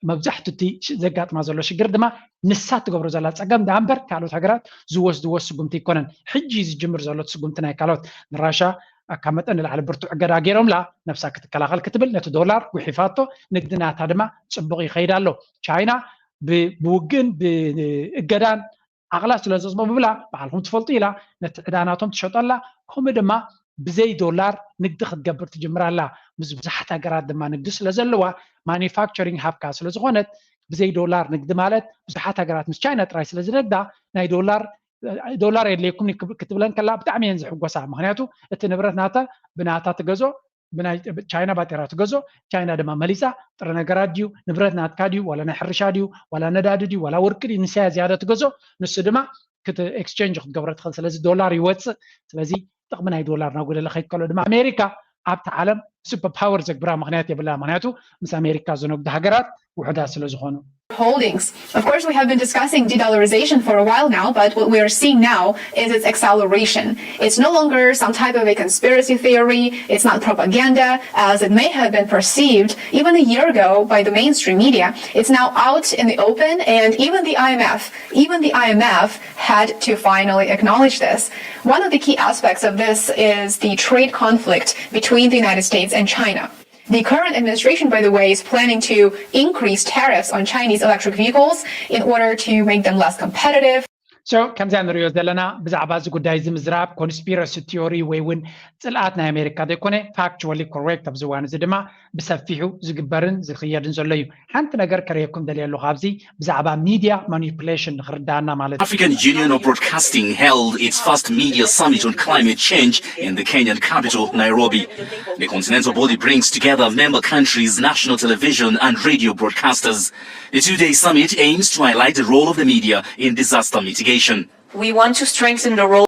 መብዛሕቱ እቲ ዘጋጥማ ዘሎ ሽግር ድማ ንሳ ትገብሮ ዘላ ፀገም ዳ እምበር ካልኦት ሃገራት ዝወስድዎ ስጉምቲ ይኮነን። ሕጂ ዝጅምር ዘሎ ስጉምቲ ናይ ካልኦት ንራሻ ካብ መጠን ንላዕሊ ብርቱዕ እገዳ ገይሮምላ ነብሳ ክትከላኸል ክትብል ነቲ ዶላር ጉሒፋቶ፣ ንግዲ ናታ ድማ ፅቡቕ ይኸይድ ኣሎ። ቻይና ብውግእን ብእገዳን ዓቕላ ስለ ዘፅበቡላ ባዕልኹም ትፈልጡ ኢላ ነቲ ዕዳናቶም ትሸጠላ። ከምኡ ድማ ብዘይ ዶላር ንግዲ ክትገብር ትጅምር ኣላ። ምስ ብዙሓት ሃገራት ድማ ንግዲ ስለ ዘለዋ ማኒፋክቸሪንግ ሃብካ ስለ ዝኾነት ብዘይ ዶላር ንግዲ ማለት ብዙሓት ሃገራት ምስ ቻይና ጥራይ ስለ ዝነግዳ ናይ ዶላር ዶላር የድልየኩም ክትብለን ከላ ብጣዕሚ እየን ዝሕጎሳ። ምክንያቱ እቲ ንብረት ናታ ብናታ ትገዞ ቻይና ባጤራ ትገዞ፣ ቻይና ድማ መሊፃ ጥረ ነገራት ድዩ ንብረት ናትካ ድዩ ዋላ ናይ ሕርሻ ድዩ ዋላ ነዳዲ ድዩ ዋላ ወርቂ ድዩ ንሳያ ዝያዳ ትገዞ። ንሱ ድማ ክት ኤክስቸንጅ ክትገብሮ ትኽእል። ስለዚ ዶላር ይወፅእ። ስለዚ ጥቕሚ ናይ ዶላር ናጎደለ ከይድ ከሎ ድማ ኣሜሪካ ኣብቲ ዓለም ሱፐር ፓወር ዘግብራ ምክንያት የብላ። ምክንያቱ ምስ ኣሜሪካ ዝነግዱ ሃገራት ውሕዳት ስለ ዝኾኑ። Holdings. Of course, we have been discussing de-dollarization for a while now, but what we are seeing now is its acceleration. It's no longer some type of a conspiracy theory. It's not propaganda, as it may have been perceived even a year ago by the mainstream media. It's now out in the open, and even the I M F, even the I M F had to finally acknowledge this. One of the key aspects of this is the trade conflict between the United States and China. The current administration, by the way, is planning to increase tariffs on Chinese electric vehicles in order to make them less competitive. So ከምዚኣ ንሪኦ ዘለና ብዛዕባ እዚ ጉዳይ እዚ ምዝራብ ኮንስፒረሲ ቲዮሪ ወይ እውን ፅልኣት ናይ ኣሜሪካ ዘይኮነ ፋክቹዋሊ ኮሬክት ኣብዚ እዋን እዚ ድማ ብሰፊሑ ዝግበርን ዝኽየድን ዘሎ እዩ። ሓንቲ ነገር ከርእየኩም ደልየ ኣለኹ ኣብዚ ብዛዕባ ሚድያ ማኒፕሌሽን ንክርዳና ማለት እዩ። African Union of Broadcasting held its first media summit on climate change in the Kenyan capital, Nairobi. The continental body brings together member countries, national television and radio broadcasters. The two-day summit aims to highlight the role of the media in disaster mitigation. We want to strengthen the role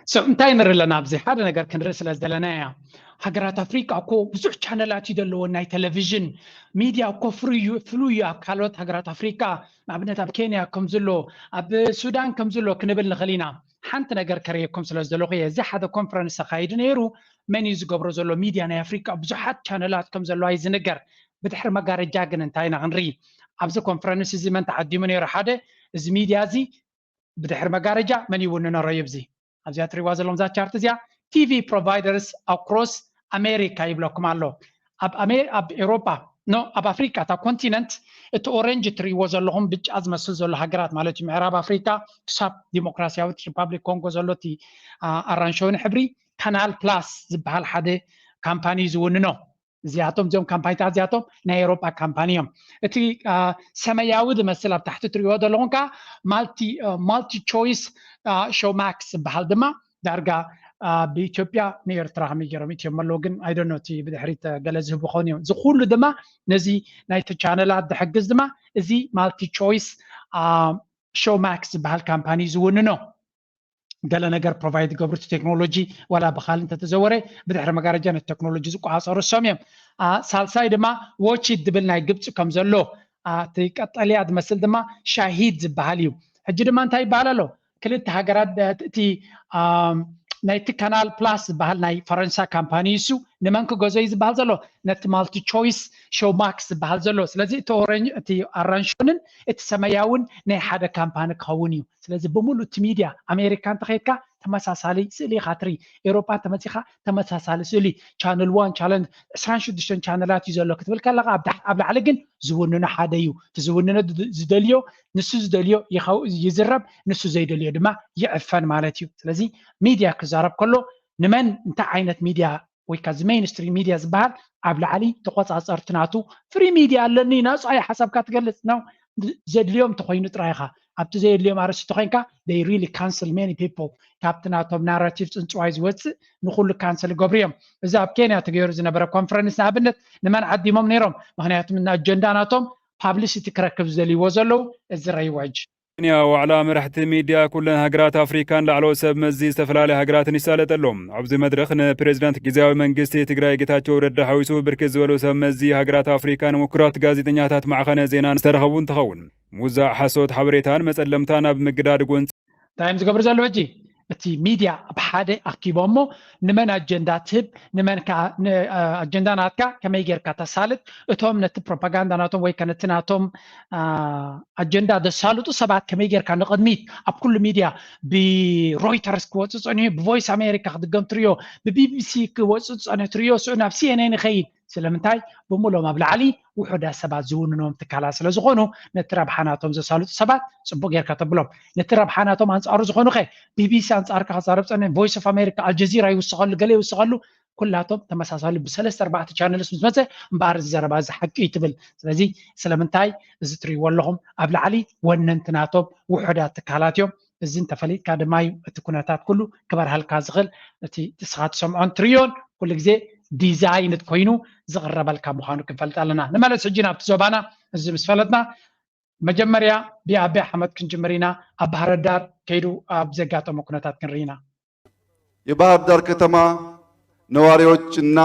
So እንታይ ንርኢ ኣለና ኣብዚ ሓደ ነገር ክንርኢ ስለ ዘለና እያ። ሃገራት ኣፍሪቃ እኮ ብዙሕ ቻነላት እዩ ዘለዎን ናይ ቴሌቪዥን ሚድያ እኮ ፍሉይ እዩ ፍሉይ እዩ ኣብ ካልኦት ሃገራት ኣፍሪቃ። ንኣብነት ኣብ ኬንያ ከም ዘሎ ኣብ ሱዳን ከም ዘሎ ክንብል ንኽእል ኢና። ሓንቲ ነገር ከርእየኩም ስለ ዝደለኹ እየ። እዚ ሓደ ኮንፈረንስ ተኻይዱ ነይሩ። መን እዩ ዝገብሮ ዘሎ? ሚድያ ናይ ኣፍሪቃ ብዙሓት ቻነላት ከም ዘለዋ እዩ ዝንገር። ብድሕሪ መጋረጃ ግን እንታይ ኢና ክንርኢ? ኣብዚ ኮንፈረንስ እዚ መን ተዓዲሙ ነይሩ? ሓደ እዚ ሚድያ እዚ ብድሕሪ መጋረጃ መን ይውንኖ ረዩብ እዚ ኣብዚኣ ትሪዋ ዘለኹም እዛ ቻርት እዚኣ ቲቪ ፕሮቫይደርስ ኣክሮስ ኣሜሪካ ይብለኩም ኣሎ። ኣብ ኣሜ- ኣብ ኤሮጳ ኖ ኣብ ኣፍሪቃ እታ ኮንቲነንት እቲ ኦረንጅ እትሪእዎ ዘለኹም ብጫ ዝመስል ዘሎ ሃገራት ማለት እዩ ምዕራብ ኣፍሪቃ ክሳብ ዲሞክራሲያዊት ሪፓብሊክ ኮንጎ ዘሎ እቲ ኣ- ኣራንሸውን ሕብሪ ካናል ፕላስ ዝበሃል ሓደ ካምፓኒ ዝውንኖ እዚኣቶም እዚኦም ካምፓኒታት እዚኣቶም ናይ ኤሮጳ ካምፓኒ እዮም። እቲ አ፣ ሰማያዊ ዝመስል ኣብ ታሕቲ ትሪእዎ ዘለኹም ከዓ ማልቲ አ፣ ማልቲ ቾይስ አ፣ ሾው ማክስ ዝበሃል ድማ ዳርጋ አ፣ ብኢትዮጵያ ንኤርትራ ከመይ ገይሮም ኢትዮም ኣለዉ ግን ኣይደኖ እቲ ብድሕሪት ገለ ዝህቡ ክኾኑ እዮም። እዚ ኩሉ ድማ ነዚ ናይቲ ቻነላት ዝሕግዝ ድማ እዚ ማልቲ ቾይስ አ፣ ሾው ማክስ ዝበሃል ካምፓኒ ዝውንኖ ገለ ነገር ፕሮቫይድ ዝገብሩ እቲ ቴክኖሎጂ ዋላ ብካል እንተተዘወረ ብድሕሪ መጋረጃ ነቲ ቴክኖሎጂ ዝቆፃፀሩ እሶም እዮም። አ፣ ሳልሳይ ድማ ዎቺት ዝብል ናይ ግብፂ ከም ዘሎ አ፣ እቲ ቀጠልያ ዝመስል ድማ ሻሂድ ዝበሃል እዩ። ሕጂ ድማ እንታይ ይበሃል ኣሎ? ክልተ ሃገራት እ፣ እቲ አ፣ ናይቲ ካናል ፕላስ ዝበሃል ናይ ፈረንሳ ካምፓኒ እሱ ንመን ክገዞ እዩ ዝበሃል ዘሎ? ነቲ ማልቲ ቾይስ ሾው ማክስ ዝበሃል ዘሎ። ስለዚ እቲ ኦረንጅ እቲ ኣራንሾንን እቲ ሰማያውን ናይ ሓደ ካምፓኒ ክኸውን እዩ። ስለዚ ብምሉእ እቲ ሚድያ ኣሜሪካ እንተኸይድካ ተመሳሳሊ ስእሊ ኢኻ ትርኢ። ኤሮጳ እንተመፂኻ ተመሳሳሊ ስእሊ ቻነል ዋን ቻነል ዕስራን ሽዱሽተን ቻነላት እዩ ዘሎ ክትብል ከለኻ ኣብ ላዕሊ ግን ዝውንኖ ሓደ እዩ። እቲ ዝውንኖ ዝደልዮ ንሱ ዝደልዮ ይዝረብ፣ ንሱ ዘይደልዮ ድማ ይዕፈን ማለት እዩ። ስለዚ ሚድያ ክዛረብ ከሎ ንመን እንታይ ዓይነት ሚድያ ወይ ከዓ እዚ ሜይንስትሪም ሚድያ ዝበሃል ኣብ ላዕሊ ተቆፃፀርቲ ናቱ ፍሪ ሚድያ ኣለኒ ናፃ እዩ ሓሳብካ ትገልፅ ነው ዘድልዮም እንተኮይኑ ጥራይ ኢኻ። ኣብቲ ዘየድልዮም ኣርእስቲ ተኮይንካ they really cancel many people። ካብቲ ናቶም ናራቲቭ ጽንጽዋይ ዝወፅእ ንኩሉ ካንስል ይገብሩ እዮም። እዚ ኣብ ኬንያ ተገይሩ ዝነበረ ኮንፈረንስ ንኣብነት ንመን ዓዲሞም ነይሮም? ምክንያቱ ኣጀንዳ ናቶም ፓብሊሲቲ ክረክብ ዝደልይዎ ዘለዉ እዚ ረይወጅ ኬንያ ዋዕላ መራሕቲ ሚድያ ኩለን ሃገራት ኣፍሪካን ላዕለዎት ሰብ መዚ ዝተፈላለያ ሃገራትን ይሳለጠሎም። ኣብዚ መድረኽ ንፕሬዚዳንት ግዝያዊ መንግስቲ ትግራይ ጌታቸው ረዳ ሓዊሱ ብርክት ዝበሉ ሰብ መዚ ሃገራት ኣፍሪካን ምኩራት ጋዜጠኛታት ማዕኸነ ዜናን ዝተረኸቡ እንትኸውን፣ ሙዛዕ ሓሶት ሓበሬታን መፀለምታን ኣብ ምግዳድ ጎንፂ እንታይ እዮም ዝገብሩ ዘለዉ ሕጂ? እቲ ሚድያ ኣብ ሓደ ኣኪቦሞ ንመን ኣጀንዳ ትህብ፣ ንመን ከዓ ኣጀንዳ ናትካ ከመይ ጌርካ ተሳልጥ፣ እቶም ነቲ ፕሮፓጋንዳ ናቶም ወይ ከነቲ ናቶም ኣጀንዳ ዘሳልጡ ሰባት ከመይ ጌርካ ንቕድሚት ኣብ ኩሉ ሚድያ ብሮይተርስ ክወፅእ ፀኒሑ፣ ብቮይስ ኣሜሪካ ክድገም ትሪዮ፣ ብቢቢሲ ክወፅእ ዝፀንሑ ትሪዮ፣ ስዑ ናብ ሲኤንኤን ይኸይድ። ስለምንታይ? ብምሎም ኣብ ላዕሊ ውሑዳት ሰባት ዝውንኖም ትካላት ስለ ዝኾኑ ነቲ ረብሓ ናቶም ዘሳልጡ ሰባት ፅቡቅ ጌርካ ተብሎም። ነቲ ረብሓ ናቶም ኣንፃሩ ዝኾኑ ከ ቢቢሲ ኣንፃርካ ክዛረብ ፀኒሑ፣ ቮይስ ኦፍ ኣሜሪካ፣ ኣልጀዚራ ይውስኸሉ፣ ገለ ይውስኸሉ፣ ኩላቶም ተመሳሳሊ ብሰለስተ ኣርባዕተ ቻነልስ ምስ መፀ እምበኣር እዚ ዘረባ እዚ ሓቂ እዩ ትብል። ስለዚ ስለምንታይ እዚ ትሪእዎ ኣለኹም ኣብ ላዕሊ ወነንቲ ናቶም ውሑዳት ትካላት እዮም። እዚ እንተፈሊጥካ ድማ እዩ እቲ ኩነታት ኩሉ ክበርሃልካ ዝኽእል። እቲ እስኻ ትሰምዖን ትርእዮን ኩሉ ግዜ ዲዛይንድ ኮይኑ ዝቕረበልካ ምዃኑ ክንፈልጥ ኣለና። ንመለስ ሕጂ ናብቲ ዞባና። እዚ ምስ ፈለጥና መጀመርያ ብኣቢ ኣሕመድ ክንጅምር ኢና። ኣብ ባህረ ዳር ከይዱ ኣብ ዘጋጠሞ ኩነታት ክንርኢ ኢና። የባህር ዳር ከተማ ነዋሪዎች እና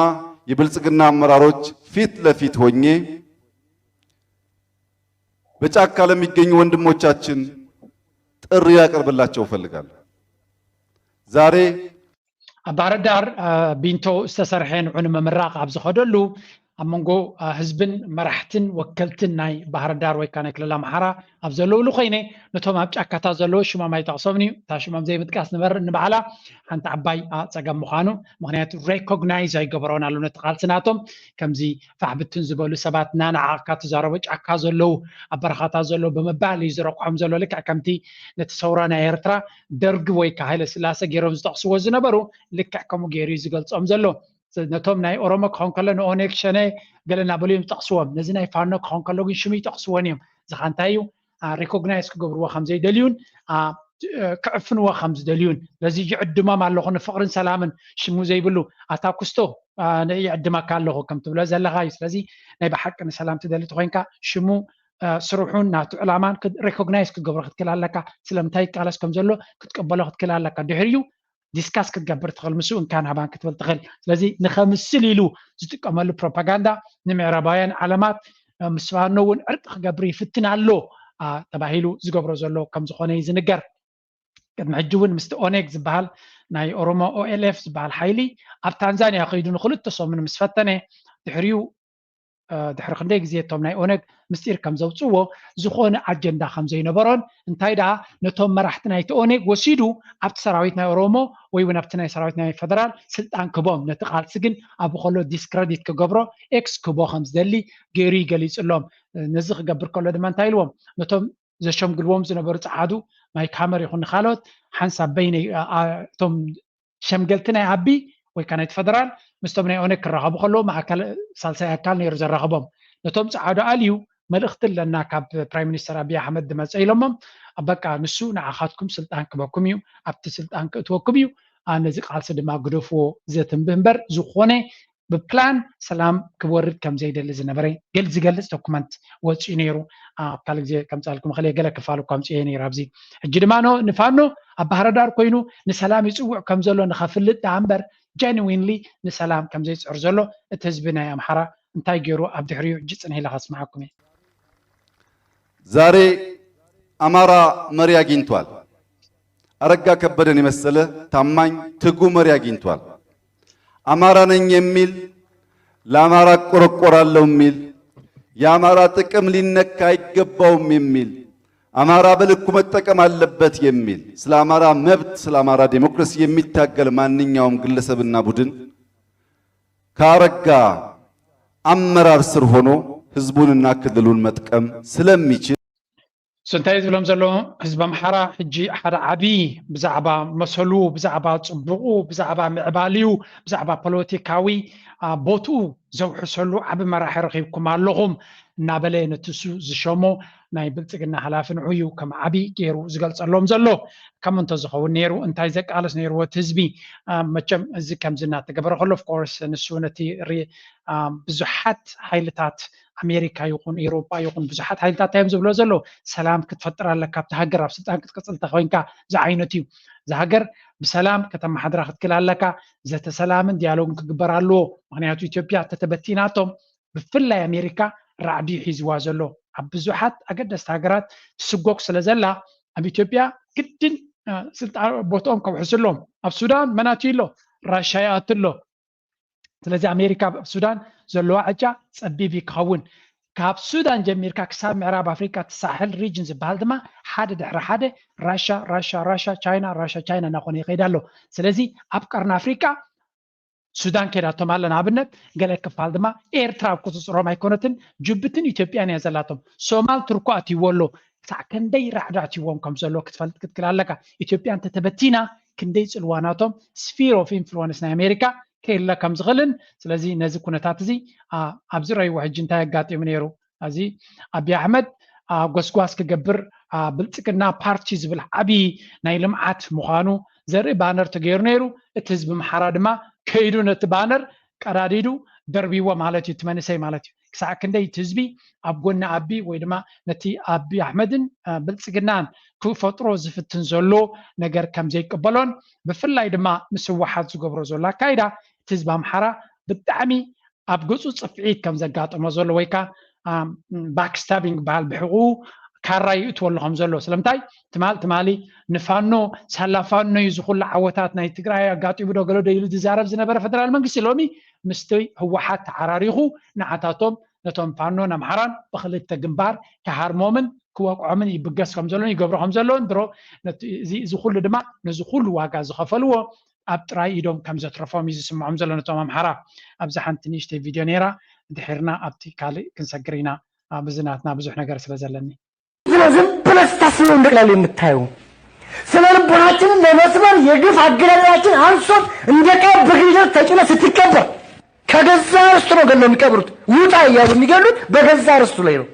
የብልጽግና አመራሮች ፊት ለፊት ሆኜ በጫካ ለሚገኙ ወንድሞቻችን ጥሪ ላቀርብላቸው እፈልጋለሁ። ዛሬ ኣብ ባህረ ዳር ቢንቶ ዝተሰርሐ ንዑ ንምምራቕ ኣብ ዝኸደሉ ኣብ መንጎ ህዝብን መራሕትን ወከልትን ናይ ባህረ ዳር ወይ ከዓ ናይ ክልል ኣምሓራ ኣብ ዘለውሉ ኮይነ ነቶም ኣብ ጫካታት ዘለዉ ሽሞም ኣይጠቕሶምን እዩ። እታ ሽሞም ዘይምጥቃስ ንበር ንባዕላ ሓንቲ ዓባይ ፀገም ምዃኑ፣ ምክንያቱ ሬኮግናይዝ ኣይገበሮን ኣሎ ነቲ ቃልሲ ናቶም። ከምዚ ፋሕብትን ዝበሉ ሰባት ናንዓቕካ ትዛረቦ ጫካ ዘለዉ ኣብ በረኻታት ዘለዉ ብምባል እዩ ዝረቋም ዘሎ። ልክዕ ከምቲ ነቲ ሰውራ ናይ ኤርትራ ደርግ ወይ ከዓ ሃይለ ስላሰ ገይሮም ዝጠቕስዎ ዝነበሩ ልክዕ ከምኡ ገይሩ እዩ ዝገልጾም ዘሎ። ነቶም ናይ ኦሮሞ ክኸውን ከሎ ንኦነግ ሸነ ገለ እናበሉ እዮም ዝጠቕስዎም። ነዚ ናይ ፋኖ ክኸውን ከሎ ግን ሽሙ ይጠቕስዎን እዮም። እዚ ከዓ እንታይ እዩ? ሪኮግናይዝ ክገብርዎ ከም ዘይደልዩን ክዕፍንዎ ከም ዝደልዩን ነዚ ይዕድሞም ኣለኹ። ንፍቕርን ሰላምን ሽሙ ዘይብሉ ኣታ ኩስቶ ይዕድመካ ኣለኹ ከም ትብሎ ዘለኻ እዩ። ስለዚ ናይ ብሓቂ ንሰላም ትደሊ ተኮይንካ ሽሙ ስርሑን ናቱ ዕላማን ሪኮግናይዝ ክትገብሮ ክትክእል ኣለካ። ስለምንታይ ይቃለስ ከም ዘሎ ክትቀበሎ ክትክእል ኣለካ። ድሕሪኡ ዲስካስ ክትገብር ትኽእል፣ ምስኡ እንካን ሃባን ክትብል ትኽእል። ስለዚ ንኸምስል ኢሉ ዝጥቀመሉ ፕሮፓጋንዳ ንምዕራባውያን ዓለማት ምስ ፋኖ እውን ዕርቂ ክገብር ይፍትን ኣሎ ተባሂሉ ዝገብሮ ዘሎ ከም ዝኾነ እዩ ዝንገር። ቅድሚ ሕጂ እውን ምስቲ ኦኔግ ዝበሃል ናይ ኦሮሞ ኦኤልኤፍ ዝበሃል ሓይሊ ኣብ ታንዛንያ ከይዱ ንክልተ ሰሙን ምስ ፈተነ ድሕሪኡ ድሕሪ ክንደይ ግዜ እቶም ናይ ኦነግ ምስጢር ከም ዘውፅዎ ዝኾነ ኣጀንዳ ከም ዘይነበሮን እንታይ ደኣ ነቶም መራሕቲ ናይቲ ኦነግ ወሲዱ ኣብቲ ሰራዊት ናይ ኦሮሞ ወይ እውን ኣብቲ ናይ ሰራዊት ናይ ፈደራል ስልጣን ክቦም ነቲ ቃልሲ ግን ኣብ ከሎ ዲስክረዲት ክገብሮ ኤክስ ክቦ ከም ዝደሊ ገይሩ ይገሊፅሎም። ነዚ ክገብር ከሎ ድማ እንታይ ኢልዎም ነቶም ዘሸምግልዎም ዝነበሩ ፀዓዱ ማይክ ሃመር ይኹን ካልኦት ሓንሳብ በይነይ እቶም ሸምገልቲ ናይ ኣቢ ወይ ከዓ ናይቲ ፈደራል ምስቶም ናይ ኦነግ ክራኸቡ ከለዉ ማእከል ሳልሳይ ኣካል ነይሩ ዘራኽቦም። ነቶም ፀዓዱ ኣልዩ መልእኽቲ ኣለና ካብ ፕራይም ሚኒስተር ኣቢ ኣሕመድ ዝመፀ ኢሎሞም። በቃ ንሱ ንዓኻትኩም ስልጣን ክበኩም እዩ፣ ኣብቲ ስልጣን ክእትወኩም እዩ። ነዚ ቃልሲ ድማ ግደፍዎ ዘትንብህ እምበር ዝኾነ ብፕላን ሰላም ክወርድ ከም ዘይደሊ ዝነበረ ገል ዝገልፅ ዶኩመንት ወፂኡ ነይሩ። ኣብ ካልእ ግዜ ከምፃልኩም ክእል ገለ ክፋሉ ከምፅኦ ነይሩ። ኣብዚ ሕጂ ድማ ንፋኖ ኣብ ባህረ ዳር ኮይኑ ንሰላም ይፅውዕ ከም ዘሎ ንኸፍልጥ ደኣ እምበር ጀንዊንሊ ንሰላም ከም ዘይፅዕር ዘሎ እቲ ህዝቢ ናይ ኣምሓራ እንታይ ገይሩ ኣብ ድሕሪኡ ሕጂ ፅንሕ ኢለ ከስምዓኩም እየ። ዛሬ አማራ መሪ አግኝቷል። አረጋ ከበደን የመሰለ ታማኝ ትጉ መሪ አግኝቷል። አማራ ነኝ የሚል ለአማራ እቆረቆራለሁ የሚል የአማራ ጥቅም ሊነካ አይገባውም የሚል አማራ በልኩ መጠቀም አለበት የሚል ስለ አማራ መብት ስለ አማራ ዴሞክራሲ የሚታገል ማንኛውም ግለሰብና ቡድን ከአረጋ አመራር ስር ሆኖ ህዝቡንና ክልሉን መጥቀም ስለሚችል እሱ እንታይ ዝብሎም ዘሎ ህዝቢ ኣምሓራ ሕጂ ሓደ ዓብዪ ብዛዕባ መሰሉ ብዛዕባ ፅቡቁ ብዛዕባ ምዕባልዩ ብዛዕባ ፖለቲካዊ ቦትኡ ዘውሕሰሉ ዓብ መራሒ ረኺብኩም ኣለኹም። እናበለ ነቲ እሱ ዝሸሞ ናይ ብልፅግና ሓላፊ ንዑ እዩ ከም ዓብዪ ገይሩ ዝገልፀሎም ዘሎ። ከም እንተዝኸውን ነይሩ እንታይ ዘቃለስ ነይርዎ እቲ ህዝቢ? መቸም እዚ ከምዚ እናተገበረ ከሎ ኦፍኮርስ ንሱ ነቲ ብዙሓት ሓይልታት ኣሜሪካ ይኹን ኤሮጳ ይኹን ብዙሓት ሓይልታት እዮም ዝብሎ ዘለዉ። ሰላም ክትፈጥር ኣለካ ኣብቲ ሃገር ኣብ ስልጣን ክትቅፅል ተኮይንካ ዝዓይነቱ እዩ። እዚ ሃገር ብሰላም ከተመሓድራ ክትክል ኣለካ። ዘተ ሰላምን ዲያሎግን ክግበር ኣለዎ። ምክንያቱ ኢትዮጵያ ተተበቲናቶም ብፍላይ ኣሜሪካ ራዕዲ ሒዝዋ ዘሎ ኣብ ብዙሓት ኣገደስቲ ሃገራት ትስጎግ ስለ ዘላ ኣብ ኢትዮጵያ ግድን ስልጣን ቦትኦም ከውሕስሎም ኣብ ሱዳን መናት ኣሎ ራሻ ይኣትሎ። ስለዚ ኣሜሪካ ኣብ ሱዳን ዘለዋ ዕጫ ጸቢብ እዩ ክኸውን። ካብ ሱዳን ጀሚርካ ክሳብ ምዕራብ ኣፍሪካ እቲ ሳሕል ሪጅን ዝበሃል ድማ ሓደ ድሕሪ ሓደ ራሻ ራሻ ራሻ ቻይና ራሻ ቻይና እናኾነ ይኸይድ ኣሎ። ስለዚ ኣብ ቀርኒ ኣፍሪካ ሱዳን ከይዳቶም ኣለ ንኣብነት፣ ገለ ክፋል ድማ ኤርትራ ኣብ ቁፅፅሮም ኣይኮነትን። ጅቡትን ኢትዮጵያን እያ ዘላቶም። ሶማል ቱርኮ ኣትይዎ ኣሎ። ክሳዕ ክንደይ ራዕዲ ኣትይዎም ከም ዘሎ ክትፈልጥ ክትክል ኣለካ። ኢትዮጵያ እንተተበቲና ክንደይ ፅልዋ ናቶም ስፊር ኦፍ ኢንፍሉወንስ ናይ ኣሜሪካ ክህለ ከም ዝኽእልን። ስለዚ ነዚ ኩነታት እዚ ኣብዚ ረይዎ ሕጂ እንታይ ኣጋጢሙ ነይሩ? እዚ ኣብይ ኣሕመድ ጎስጓስ ክገብር ብልፅግና ፓርቲ ዝብል ዓብዪ ናይ ልምዓት ምዃኑ ዘርኢ ባነር ተገይሩ ነይሩ። እቲ ህዝቢ ኣምሓራ ድማ ከይዱ ነቲ ባነር ቀዳዲዱ ደርቢዎ ማለት እዩ፣ እቲ መንእሰይ ማለት እዩ። ክሳዕ ክንደይ እቲ ህዝቢ ኣብ ጎኒ ኣቢ ወይ ድማ ነቲ ኣቢ ኣሕመድን ብልፅግናን ክፈጥሮ ዝፍትን ዘሎ ነገር ከም ዘይቅበሎን ብፍላይ ድማ ምስ ህወሓት ዝገብሮ ዘሎ ኣካይዳ እቲ ህዝቢ ኣምሓራ ብጣዕሚ ኣብ ገፁ ፅፍዒት ከም ዘጋጠሞ ዘሎ ወይ ከዓ ባክስታቢንግ በሃል ብሕቑ ካራ ይእትወሉ ከም ዘሎ ስለምንታይ ትማል ትማሊ ንፋኖ ሳላ ፋኖ እዩ ዝኩሉ ዓወታት ናይ ትግራይ ኣጋጢሙ ዶ ገለ ዶ ኢሉ ዝዛረብ ዝነበረ ፈደራል መንግስቲ ሎሚ ምስቲ ህወሓት ተዓራሪኹ ንዓታቶም ነቶም ፋኖን ኣምሓራን ብክልተ ግንባር ክሃርሞምን ክወቅዖምን ይብገስ ከም ዘሎን ይገብሮ ከም ዘሎን ድሮ እዚ ኩሉ ድማ ነዚ ኩሉ ዋጋ ዝኸፈልዎ ኣብ ጥራይ ኢዶም ከም ዘትረፎም እዩ ዝስምዖም ዘሎ ነቶም ኣምሓራ። ኣብዚ ሓንቲ ንእሽተይ ቪድዮ ነይራ፣ ድሒርና ኣብቲ ካልእ ክንሰግር ኢና፣ ኣብዚ ናትና ብዙሕ ነገር ስለ ዘለኒ። ዝም ብለህ ስታስበው እንደ ቀላል የምታየው ስነ ልቦናችንን ለመስበር የግፍ አገዳደላችን አንሶት እንደ ቀብ በግሪደር ተጭነ ስትቀበር ከገዛ ርስቱ ነው ገለው የሚቀብሩት። ውጣ እያሉ የሚገሉት በገዛ ርስቱ ላይ ነው።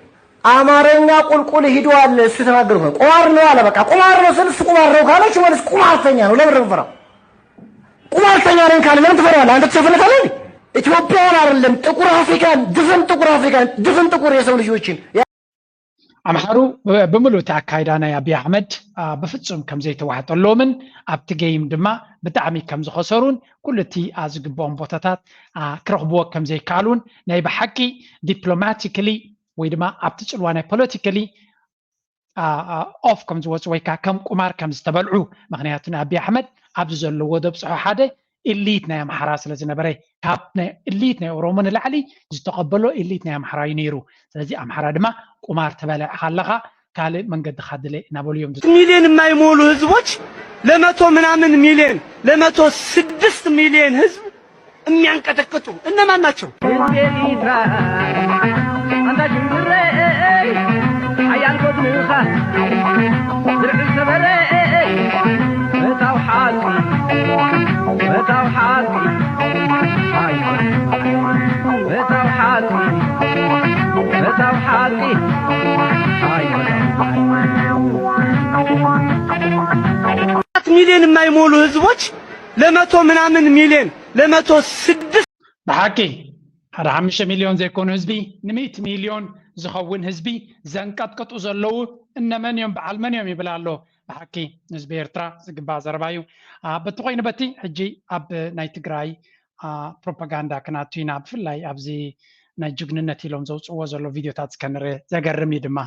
አማርኛ ቁልቁል ሂደዋል ስትናገሩ ነው። ቁማር ነው አለ። በቃ ቁማር ነው ስል እሱ ቁማር ነው ካለ ሽመልስ ቁማርተኛ ነው። ለምን ነው የምፈራው? ቁማርተኛ ነኝ ካለ ለምን ትፈራዋለህ? አንተ ትሸፍነታለህ እንዴ? ኢትዮጵያውያን አይደለም ጥቁር አፍሪካን፣ ድፍን ጥቁር አፍሪካን፣ ድፍን ጥቁር የሰው ልጆችን አምሓሩ ብምሉእ እቲ ኣካይዳ ናይ ኣብይ ኣሕመድ ብፍጹም ከም ዘይተዋሕጠሎምን ኣብቲ ገይም ድማ ብጣዕሚ ከም ዝኸሰሩን ኩሉ እቲ ዝግብኦም ቦታታት ክረኽብዎ ከም ዘይከኣሉን ናይ ብሓቂ ዲፕሎማቲክሊ ወይ ድማ ኣብቲ ፅልዋ ናይ ፖለቲካሊ ኦፍ ከም ዝወፁ ወይ ከዓ ከም ቁማር ከም ዝተበልዑ። ምክንያቱ ንኣብይ ኣሕመድ ኣብዚ ዘለዎ ዘብፅሖ ሓደ ኢሊት ናይ ኣምሓራ ስለ ዝነበረ ካብ ኢሊት ናይ ኦሮሞ ንላዕሊ ዝተቐበሎ ኢሊት ናይ ኣምሓራ እዩ ነይሩ። ስለዚ ኣምሓራ ድማ ቁማር ተበልዕኻ ኣለኻ ካልእ መንገዲ ካድለ እናበሉ እዮም። ሚሊዮን የማይሞሉ ህዝቦች ለመቶ ምናምን ሚሊዮን ለመቶ ስድስት ሚሊዮን ህዝብ የሚያንቀጠቅጡ እነማን ናቸው? ሚሊዮን የማይሞሉ ህዝቦች ለመቶ ምናምን ሚሊዮን ለመቶ ስድስት ብሓቂ ሓደ ሓሙሽተ ሚልዮን ዘይኮኑ ህዝቢ ንሚእቲ ሚልዮን ዝኸውን ህዝቢ ዘንቀጥቅጡ ዘለዉ እነመን እዮም በዓል መን እዮም ይብል ኣሎ። ብሓቂ ህዝቢ ኤርትራ ዝግባእ ዘረባ እዩ። በቲ ኮይኑ በቲ ሕጂ ኣብ ናይ ትግራይ ፕሮፓጋንዳ ክናቱ ኢና። ብፍላይ ኣብዚ ናይ ጅግንነት ኢሎም ዘውፅዎ ዘሎ ቪድዮታት እስከ ንርኢ። ዘገርም እዩ ድማ።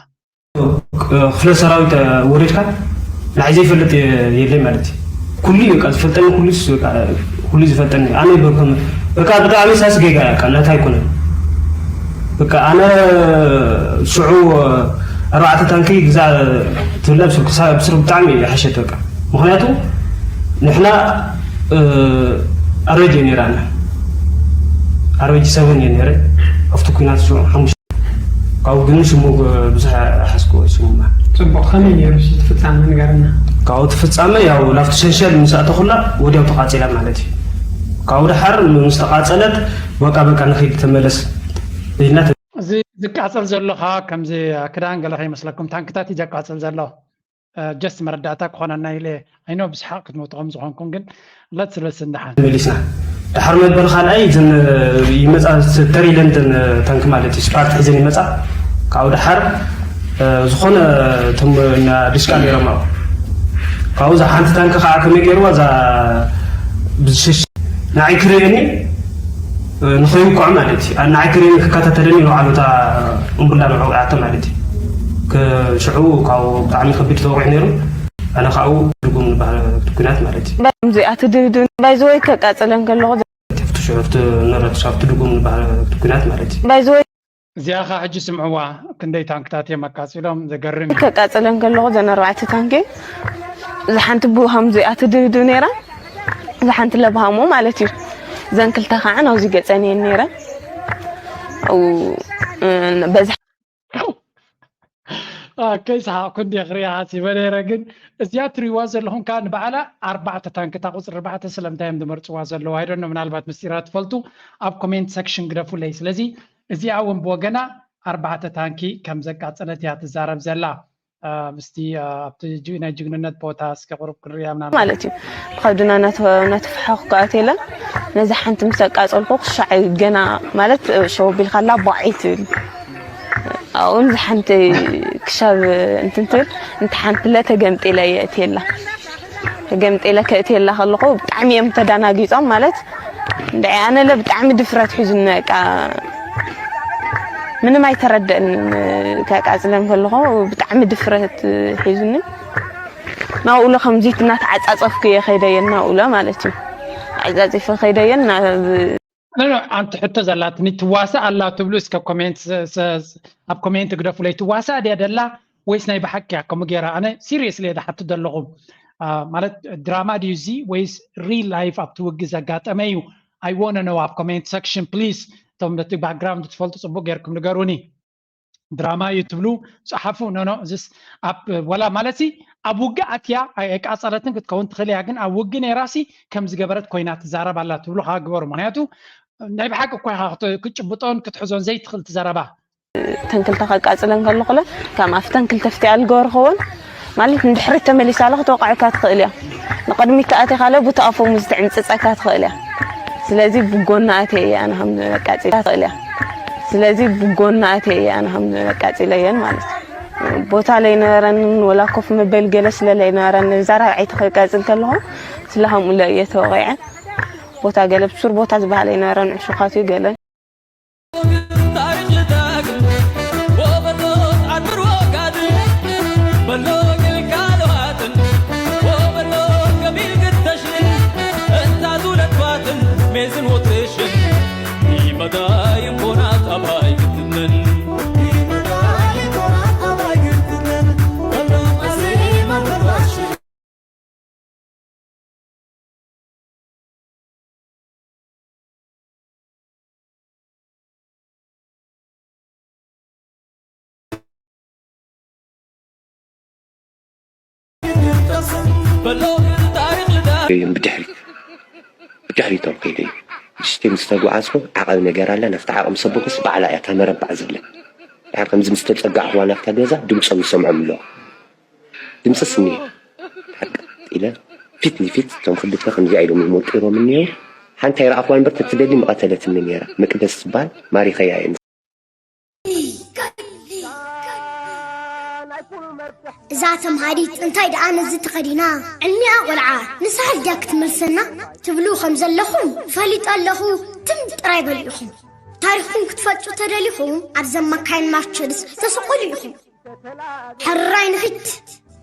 ክፍለ ሰራዊት ወሪድካ ንዓይ ዘይፈልጥ የለይ ማለት እዩ። ኩሉ እዩ በቃ ዝፈልጠኒ፣ ኩሉ ስ- በቃ ኩሉ ዝፈልጠኒ ኣነ ይበልኩም በቃ ብጣዕሚ ሳስ ጌጋ እያ በቃ ናታ ኣይኮነን። በቃ ኣነ ሽዑ ኣርባዕተ ታንኪ ግዛ ትብላ ብስር ክሳ- ብስር ብጣዕሚ ይሓሸት በቃ ምክንያቱ ንሕና ኣረጅ ነይራና ኣረጅ ሰበን እየ ነይረ ኣብቲ ኩናት ሽዑ ሓሙሽተ ካብኡ ግን ሽሙ ብዙሕ ኣይሓዝክዎ ሽሙ እማ። ፅቡቕ ከመይ ነይሩ እቲ ፍፃመ ንገረና። ካብኡ እቲ ፍፃመ ያው ላፍቶ ሸንሸል ምስ ኣተኹላ ወዲያው ተቓፂላ ማለት እዩ። ካብኡ ደሓር ምስ ተቓፀለት በቃ በቃ ንኺድ ተመለስ ኢልና እዚ ዝቃጸል ዘሎ ከዓ ከምዚ ክዳን ገለ ከይመስለኩም ታንክታት እዩ ዘቃጽል ዘሎ። ጀስት መረዳእታ ክኾነና ኢለ ኣይኖ ብስሓቕ ክትመቱ ከም ዝኾንኩም ግን ለት ስለስ እንዳሓን መሊስና። ድሓር መበል ካልኣይ እዘን ይመፃ ተሪለን እዘን ታንክ ማለት እዩ ስፓርት ሒዘን ይመፃ። ካብኡ ድሓር ዝኾነ እቶም ድሽቃ ነይሮም ኣብኡ። ካብኡ እዛ ሓንቲ ታንክ ከዓ ከመይ ገይርዋ እዛ ብዝሸሽ ንዓይ ክርእየኒ ንኸይውቅዖ ማለት እዩ። ንዓይ ክርእየኒ ክከታተለኒ ንባዕሉ እታ ቁምቡላ ንዕኡ ወቂዓቶ ማለት እዩ። ሽዑ ካብኡ ብጣዕሚ ከቢድ ተወቂዑ ነይሩ። ኣነ ካብኡ ትርጉም ንባህል ኩናት ማለት እዩ። እዚኣ ትድብድብ ባይዘወይ ከቃፅለን ከለኹ ተፍትሹ ነረትሻብ ትርጉም ንባህል ኩናት ማለት እዩ። ባይዘወይ እዚኣ ኸ ሕጂ ስምዕዋ ክንደይ ታንክታት እዮም ኣቃፂሎም ዘገርም እዩ። ከቃፅለን ከለኹ ዘን ኣርባዕተ ታንኪ ዝሓንቲ ብሃም እዚኣ ትድብድብ ነይራ ዝሓንቲ ለብሃሞ ማለት እዩ። ዘን ክልተ ከዓ ናብዚ ገፀን እየን ነይረን። በዚ ከይሰሓቕኩ እንዲ ክሪኣ ሓሲበ ነይረ ግን እዚኣ ትሪዋ ዘለኹም ከዓ ንባዕላ ኣርባዕተ ታንክታ ቁፅሪ ኣርባዕተ ስለምንታይ እዮም ዝመርፅዋ ዘለዉ ኣይደኖ ምናልባት ምስጢራ ትፈልጡ ኣብ ኮሜንት ሰክሽን ግደፉለይ ስለዚ እዚኣ እውን ብወገና ኣርባዕተ ታንኪ ከም ዘቃፀለት እያ ትዛረብ ዘላ ምስቲ ኣብቲ ናይ ጅግንነት ቦታ እስከ ቁሩብ ክንሪያ ምናምን ማለት እዩ። ብኸብድና እናተፈሓኹ ክኣትየላ ነዚ ሓንቲ ምስ ኣቃፀልኩ ክሻዕ ገና ማለት ሸው ቢልካላ ባዒ ትብል ኣብኡ ንዚ ሓንቲ ክሻብ እንትንትብልንቲ ሓንቲ ለ ተገምጢለ የእትየላ ተገምጢለ ከእትየላ ከለኹ ብጣዕሚ እዮም ተዳናጊፆም ማለት እንድዒ ኣነ ለ ብጣዕሚ ድፍረት ሒዙኒ በቃ ምንም ኣይተረደእንን ከቃፅለን ከለኹ ብጣዕሚ ድፍረት ሒዙኒ ናብኡለ ከምዚ እናተዓፃፀፍኩ እየ ከይደየን ናብኡለ ማለት እዩ ተዓፃፂፈ ከይደየን ናብ ኣንቲ ሕቶ ዘላትኒ ትዋሳእ ኣላ ትብሉ እስከ ኮሜንት ኣብ ኮሜንት ግደፉለይ ትዋሳእ ድያ ደላ ወይስ ናይ ብሓቂ እያ ከምኡ ገይራ ኣነ ሲሪየስሊ እየ ዝሓትት ዘለኹ ማለት ድራማ ድዩ እዚ ወይስ ሪል ላይፍ ኣብቲ ውግእ ዘጋጠመ እዩ I wanna know ኣብ ኮሜንት ሰክሽን ፕሊስ እቶም ነቲ ባክግራውንድ ትፈልጡ ፅቡቅ ገይርኩም ንገሩኒ ድራማ እዩ ትብሉ ፀሓፉ ኖኖ እዚስ ኣብ ወላ ማለት ኣብ ውግእ ኣትያ ኣይቃፀለትን ክትከውን ትኽእል እያ ግን ኣብ ውግእ ነይራሲ ከም ዝገበረት ኮይና ትዛረብ ኣላ ትብሉ ከዓ ግበሩ ምክንያቱ ናይ ብሓቂ እኳ ኢኻ ክትጭብጦን ክትሕዞን ዘይትኽእል ትዘረባ ተንክልተ ከቃፅለን ከለኹለ ከም ኣብተን ክልተ ፍትያ ልገበርኸወን ማለት ንድሕሪት ተመሊሳ ለ ክትወቃዕካ ትኽእል እያ ንቅድሚት ተኣቲኻለ ቡታ ኣፎሙ ዝተዕምፅፀካ ትኽእል እያ ስለዚ ብጎና ኣትየ እየ ኣነ ከም መቃፂላ ትኽእል እያ ስለዚ ብጎና ኣትየ እየ ኣነ ከም መቃፂለየን ማለት ቦታ ለይነበረንን ወላ ኮፍ መበል ገለ ስለ ለይነበረን ነዛ ራብዐይቲ ከቃፅል ከለኹ ስለ ከምኡ ለ እየ ተወቂዐ ቦታ ገለ ብሱር ቦታ ዝበሃል ኣይነበረን ዕሹኻት እዩ ገለን እዮም ብድሕሪት ብድሕሪቶም ከይደ እዩ ብሽቲ ምስ ተጓዓዝኩ ዓቐብ ነገር ኣላ ናብቲ ዓቐብ ሰቦኩስ ባዕላ እያ ተመረባዕ ዘለ ድሓር ከምዚ ምስ ተፀጋዕኽዋ ናብታ ገዛ ድምፆም ይሰምዖም ኣለዋ ድምፅስ እኒሀ ሓቅ ኢለ ፊት ንፊት እቶም ክልተ ከምዚኣ ኢሎም ይሞቂሮም እኒሄው ሓንቲ ኣይረኣኽዋን እምበር ተትደሊ ምቐተለትኒ ነይራ መቅደስ ትበሃል ማሪኸያ እየ እዛ ተምሃሪት እንታይ ደኣ ነዚ ተኸዲና ዕኒኣ ቆልዓ ንስሓት ድያ ክትመልሰና ትብሉ ከም ዘለኹም ፈሊጠ ኣለኹ ትም ጥራይ በሉ ኢኹም ታሪኽኩም ክትፈልጡ ተደሊኹም ኣብዘን መካይን ማርቸድስ ተሰቐሉ ኢኹም ሕራይ ንኺድ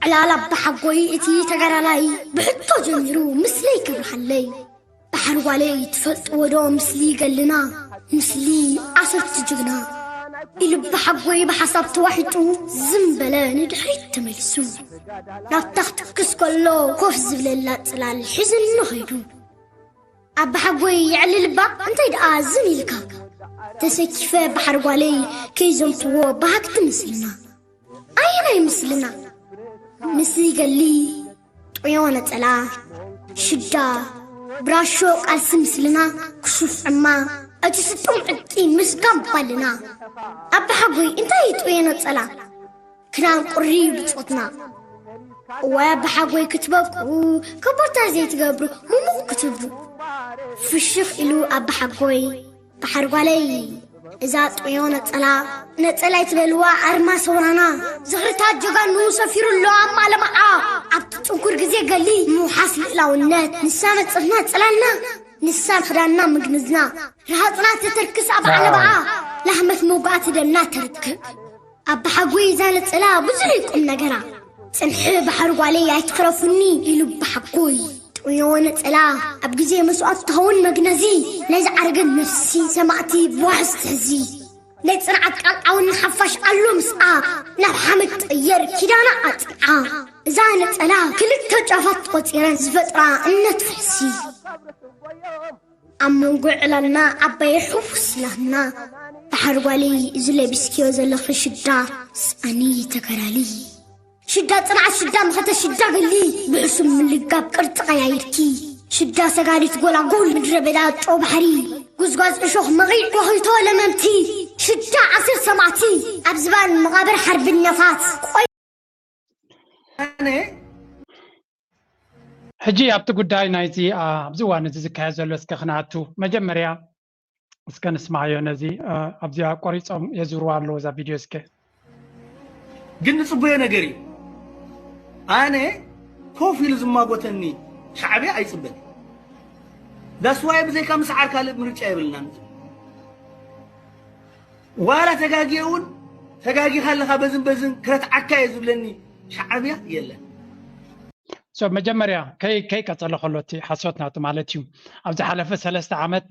ዕላል ኣባሓጎይ እቲ ተጋዳላይ ብሕቶ ጀሚሩ ምስለይ ከብርሃለይ ባሕሪ ጓለይ ትፈልጥዎ ዶ ምስሊ ገልና? ምስሊ ኣሰርቲ ጅግና ኢሉ ብሓጎይ ብሓሳብ ተዋሒጡ ዝም በለ ንድሕሪት ተመሊሱ ናብታ ክትክስ ከሎ ኮፍ ዝብለላ ጽላል ሒዝሉ ኸይዱ ኣባሓጎይ የዕልልባ እንታይ ደኣ ዝን ኢልካ ተሰኪፈ ባሕሪ ጓለይ ከይዘምትዎ ባህግቲ ምስልና ኣየናይ ምስልና ምስ ይገሊ ጥዮ ነጸላ ሽዳ ብራሾ ቃልሲ ምስልና ክሹፍ ዕማ እቲ ስጡም ዕጥቂ ምስጋም ባልና። ኣባሓጎይ እንታይ ይጥወየ ነጸላ? ክዳን ቁሪ ብጾትና። እዋይ ኣባሓጎይ ክትበቁ፣ ከቦርታ ዘይትገብሩ፣ ሙሙቕ ክትብሉ። ፍሽኽ ኢሉ ኣባሓጎይ፣ ባሕር ጓለይ፣ እዛ ጥዮ ነጸላ፣ ነጸላ ይትበልዋ ኣርማ ሰውራና። ዝኽርታት ጀጋኑ ሰፊሩ ኣሎ ኣብ ማለማዓ። ኣብቲ ጽንኩር ግዜ ገሊ ምውሓስ ልእላውነት። ንሳ መጸትና ጽላልና፣ ንሳ ክዳንና ምግንዝና። ረሃጽና ተተርክስ ኣብ ዓለባዓ። ላህመት መውጋኣ ትደልና ተርክብ። ኣባሓጎይ እዛ ነጸላ ብዙሕ እዩ ቁም ነገራ። ጽንሒ ባሕር ጓለይ ኣይትኽረፉኒ ኢሉ ኣባሓጎይ። ጥዮ ነጸላ ኣብ ግዜ መስዋእቲ ትኸውን መግነዚ። ናይ ዝዓረገን ነፍሲ ሰማእቲ ብዋሕስ ትሕዚ። ናይ ጽንዓት ቃል ዓወን ንሓፋሽ ኣሎ ምስኣ። ናብ ሓመድ ትቕየር ኪዳና ኣጽንዓ። እዛ ነጸላ ክልተ ጫፋት ተቖጺረን ዝፈጥራ እምነት ፍሕሲ። ኣብ መንጎ ዕላልና ዓባይ ሕውስ ኢላትና። ባሕር ጓለይ እዚ ለቢስክዮ ዘለኺ ሽዳ ስኣኒ ተከላሊ። ሽዳ ጽንዓት ሽዳ መኸተ ሽዳ ገሊ። ብሕሱም ምልጋብ ቅርጺ ቀያይርኪ። ሽዳ ሰጋሊት ጎላጎል ምድረ በዳ ጨው ባሕሪ። ጉዝጓዝ እሾኽ መቒድ ጓኺቶ ለመምቲ። ሽዳ ዓሲር ሰማእቲ ኣብ ዝባን መቓብር ሓርብኛታት። ቆይ ኣነ ሕጂ ኣብቲ ጉዳይ ናይዚ ኣብዚ እዋን እዚ ዝካየድ ዘሎ እስከ ክንኣቱ። መጀመርያ እስከ ንስማዓዮ ነዚ ኣብዚ ቆሪጾም የዝርዋ ኣለዉ እዛ ቪድዮ እስከ። ግን ንጽበዮ ነገር እዩ። ኣነ ኮፍ ኢሉ ዝማጎተኒ ሻዕብያ ኣይጽበን። That's why ብዘይካ ምስዓር ካልእ ምርጫ የብልናን። ዋላ ተጋግየ እውን ተጋጊኻ ኣለኻ በዝን በዝን ክረትዓካ እየ ዝብለኒ ሻዕብያ የለን። So መጀመርያ ከይ ከይቀጸለ ከሎ እቲ ሓሶት ናቱ ማለት እዩ። ኣብ ዝሓለፈ ሰለስተ ዓመት